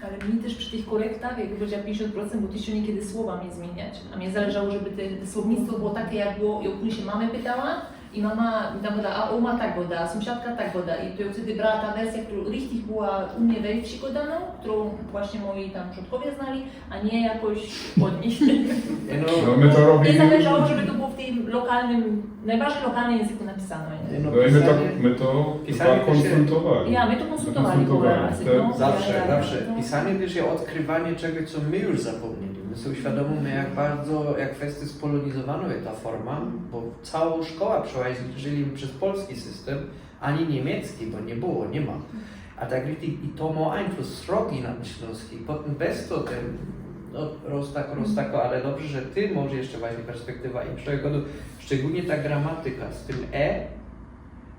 Ale mi tyż przi tych korektach, jak była pięćdziesiąt procent, bo tyż sie niykedy słowa mieli zmiyniać. A mi zależało, żeby te, te słownictwo było take, jak było, jak my sie mamy pytała, I mama mi tam gŏda, a ōma tak gŏda, a sōmsiadka tak gŏda. I to jŏ wtedy brała ta wersjŏ, kerŏ richtig była u mie we wsi gŏdanŏ, kerõ właśnie moji tam przodkowie znali, a niy jakoś ôd nich. Nie no, No my to Niy robimy. zależało, żeby to było w tym lokalnym, nojbardzij lokalnym języku napisane. Niy? Nie no, No i my to, pisanie- my to pisanie chyba to się- kōnsultowali. Ja, my to kōnsultowali Kōnsultowali. razem, To- no. Zawsze, Ja, ja, zawsze. no. Pisanie tōż je ôdkrywaniy czego, co my już zapōmnieli. My sobie uświadōmimy, jak bardzo, jak fest je spolonizowany ta forma, bo cołkŏ szkoła przełazi, jeżli przez polski systym, ani niymiecki, bo niy było, niy ma. A tak richtig i to mŏ ajnflus srogi na tyn ślōnski, potym bez to tyn, no, roztak, roztak, ale dobrze, że ty możesz jeszcze właśnie perspektywa i przykładu, szczególnie ta gramatyka z tym e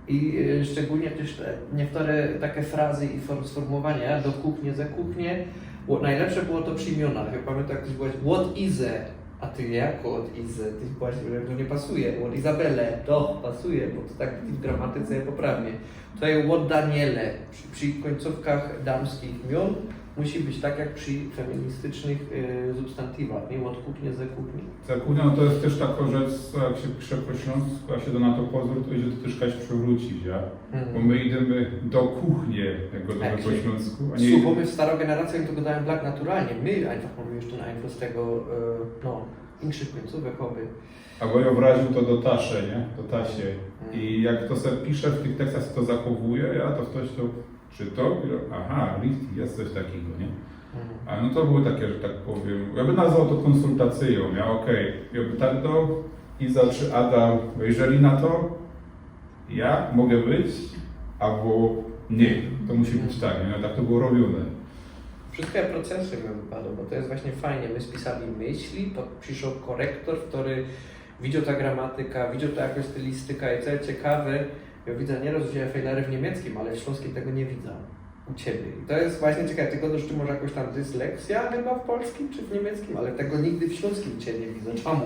i e, szczególnie tōż te, niektōre take frazy i form, sformułowania, ja do kuchnie, ze kuchnie, bo najlepsze było to przy imionach. Ja pamiętam, jak ktoś powiedział, what is it? A ty jako what is it? Ty powiedział, że to nie pasuje. What Izabele? To pasuje, bo to tak w gramatyce poprawnie. To jest what Daniele. Przy, przy końcówkach damskich imion musi być tak jak przy feministycznych y, substantiwach, nie? Od kuchnie, ze kuchni. Ta kuchnia, no to jest też taka rzecz, co jak się pisze po śląsku, a się da na to pozwól, to idzie to też jakaś przewrócić, ja? Bo my idziemy do kuchni, jak go Tak po się- śląsku, a nie Słuchamy w starogeneracji, oni to gadają black naturalnie. My einfach mamy już ten influx tego, y, no, inkszych końcówek, oby. A bo ja obraził to do tasze, nie? Do tasie. I jak to sobie pisze w tych tekstach, to zachowuje, ja to ktoś to czytał i aha, richtig, jest coś takiego, nie? A no to były takie, że tak powiem, ja bym nazwał to konsultacją, ja okej, ja bym tak dał, Iza czy Adam wejrzeli na to, ja mogę być, albo nie, to musi być tak, nie? No, tak to było robione. Wszystkie procesy mi wypadło, bo to jest właśnie fajnie. My spisali myśli, pod, przyszedł korektor, który widział ta gramatyka, widział ta jakaś stylistyka i co jest ciekawe, ja widzę nieraz, że ja fejlery w niemieckim, ale w śląskim tego nie widzę u ciebie. I to jest właśnie ciekawe, ty gadasz, że ty masz jakąś tam dysleksję chyba w polskim czy w niemieckim, ale tego nigdy w śląskim cię nie widzę. Czemu?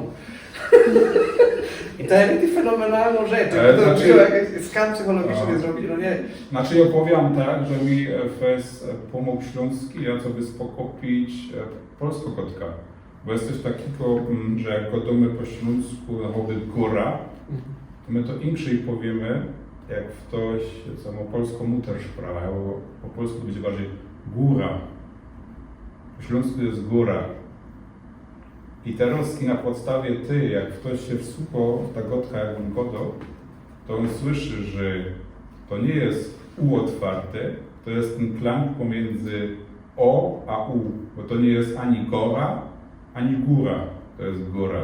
I to jest fenomenalną rzecz, Ale to znaczy- znaczy, jakiś skan psychologiczny Aha. zrobić, no nie. Znaczy ja powiem tak, że mi e, fest e, pomógł śląski, ja co wyspokopić e, polskô gŏdka. Bo jest coś takiego, mm, że jak gŏdōmy po śląsku, no choćby góra, to my to inkszyj powiemy, jak ktoś, co mŏ polską Muttersprache, bo po polsku to bydzie bardziej góra. Po śląsku jest góra. I terŏz na podstawie ty, jak ktoś się wsłuchał w ta gŏdka, jak ôn gŏdŏ, to ôn słyszy, że to nie jest u otwarte, to jest ten klang pomiędzy o a u, bo to nie jest ani gora, ani góra, to jest góra.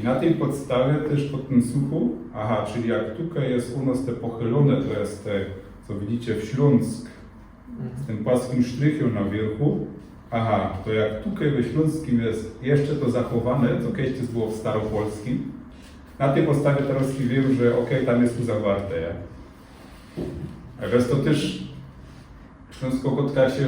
I na tej podstawie też pod tym słuchu, aha, czyli jak tutaj jest u nas te pochylone, to jest te, co widzicie w Śląsk, z tym płaskim sztrychiem na wierzchu, aha, to jak tutaj we śląskim jest jeszcze to zachowane, co kiedyś było w staropolskim, na tej podstawie teraz wiem, że okej, tam jest tu zawarte, ja? A więc to też śląskô gŏdka się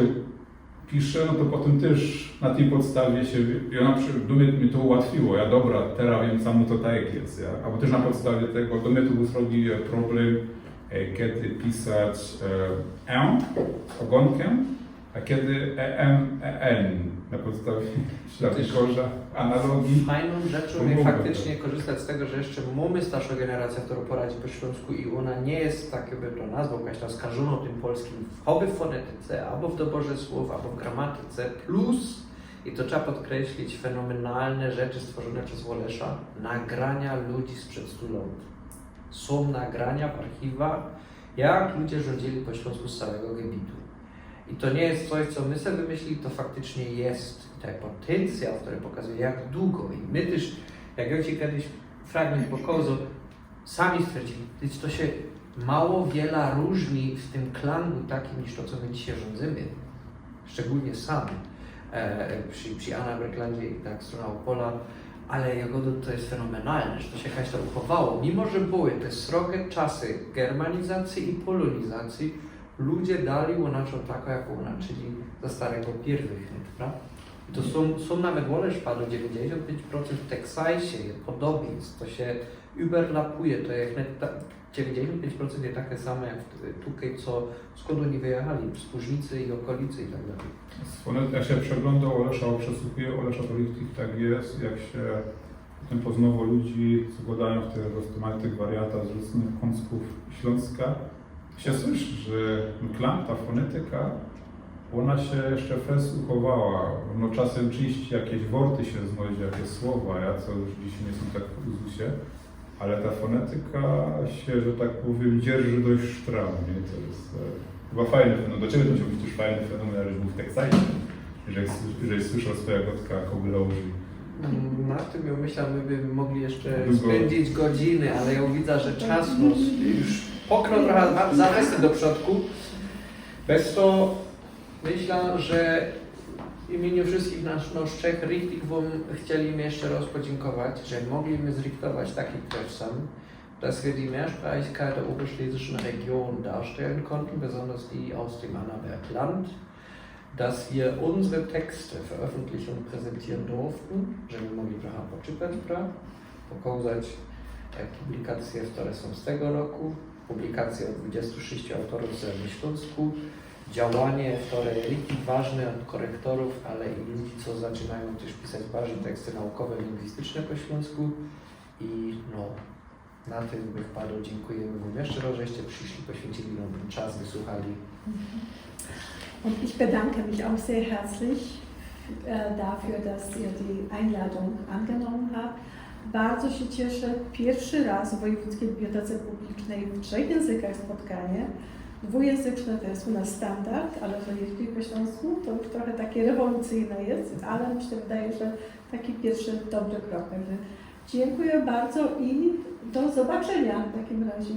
pisze, no to potem też na tej podstawie się, ja na przykład, do mnie mi to ułatwiło, ja dobra, teraz wiem samo to tak jest, ja? Albo też na podstawie tego, do mnie to był zrobił problem, e, kiedy pisać e, e z ogonkiem, a kiedy e m, e n na podstawie ślabikorza, analogii. Fajną rzeczą Pomogę jest faktycznie korzystać z tego, że jeszcze mamy starszą generację, która poradzi po śląsku i ona nie jest, tak jakby to nazwał, jakaś tam skażona tym polskim, choćby w fonetyce, albo w doborze słów, albo w gramatyce, plus, i to trzeba podkreślić, fenomenalne rzeczy stworzone przez Wallace'a, nagrania ludzi sprzed stu lat. Są nagrania w archiwach, jak ludzie rządzili po śląsku z całego gebitu. I to nie jest coś, co my sobie wymyślili, to faktycznie jest. I ten potencjał, który pokazuje, jak długo. I my też, jak ja ci kiedyś fragment pokazał, sami stwierdzili, to się mało wiele różni w tym klangu takim niż to, co my dzisiaj rządzymy. Szczególnie sam e, przy, przy Anna Berglandzie i tak strona Opola, ale jego to, to jest fenomenalne, że to się jakaś to uchowało. Mimo, że były te srogie czasy germanizacji i polonizacji, ludzie dali łōnaczą taką, jaką łōnaczyli za starego pierwych, prawda? I to są, są nawet Wallace padł, dziewięćdziesiąt pięć procent w Teksajsie, podobieństw, to się überlapuje, to jak net, ta, dziewięćdziesiąt pięć procent jest takie samo jak w- tutaj, co skąd oni wyjechali, z Płużnicy i okolicy i tak dalej. One, jak się przegląda Wallace'a, przesłuchuje Wallace'a, to richtig tak jest, jak się Tym poznowo ludzi, co gŏdajōm w tych roztōmajtych wariatach z rōżnych kōnckōw Ślōnska. Sie słysz, że klang, ta fonetyka, ôna sie jeszcze fest uchowała. No, czasym ôczywiście jakeś worty sie znojdzie, jakeś słowa, ja co już dzisiej niy sōm tak w uzusie, ale ta fonetyka sie, że tak powiym, dzierży dość sztram, niy? To je, e, chyba fajny fenomen. Dlŏ ciebie to musiał być tyż fajny fenomen, żeś bōł w Teksajsie, żeś, żeś słyszoł swoja gŏdka, kobila uży. Mm, Nad tym, jŏ myślã, my by mogli jeszcze Długo. spyndzić godziny, ale jŏ widza, że czas nŏs już poknōł trochã za, za fest do przodku. Bez to myślã, że w imieniu wszystkich nas, nas trzech richtig wōm chcieli jeszcze rŏz podziynkować, że mogli my zriktować taki kwersen. Das wird die Mehrsprachigkeit der oberschlesischen Region darstellen konnten, besonders die aus dem Annaberg-Land, dass wir unsere Texte veröffentlichen und präsentieren durften, że my mogli trochã poczytać, pra, pokazać, e, publikacje, które są z tego roku, publikacje od dwudziestu sześciu autorów ze Śląsku, działanie, które richtig ważne od korektorów, ale i ludzi, co zaczynają też pisać bardziej teksty naukowe, lingwistyczne po śląsku. I no, na tym bych padł. Dziękujemy Wam jeszcze raz, żeście przyszli, poświęcili nam ten czas, wysłuchali. Und ich bedanke mich auch sehr herzlich äh, dafür, dass ihr die Einladung angenommen habt. Bardzo się cieszę. Pierwszy raz w Wojewódzkiej Bibliotece Publicznej w trzech językach spotkanie. Dwujęzyczne to jest u nas standard, ale że jeśli po śląsku, to już trochę takie rewolucyjne jest, ale mi się wydaje, że taki pierwszy dobry krok. Także dziękuję bardzo i do zobaczenia w takim razie.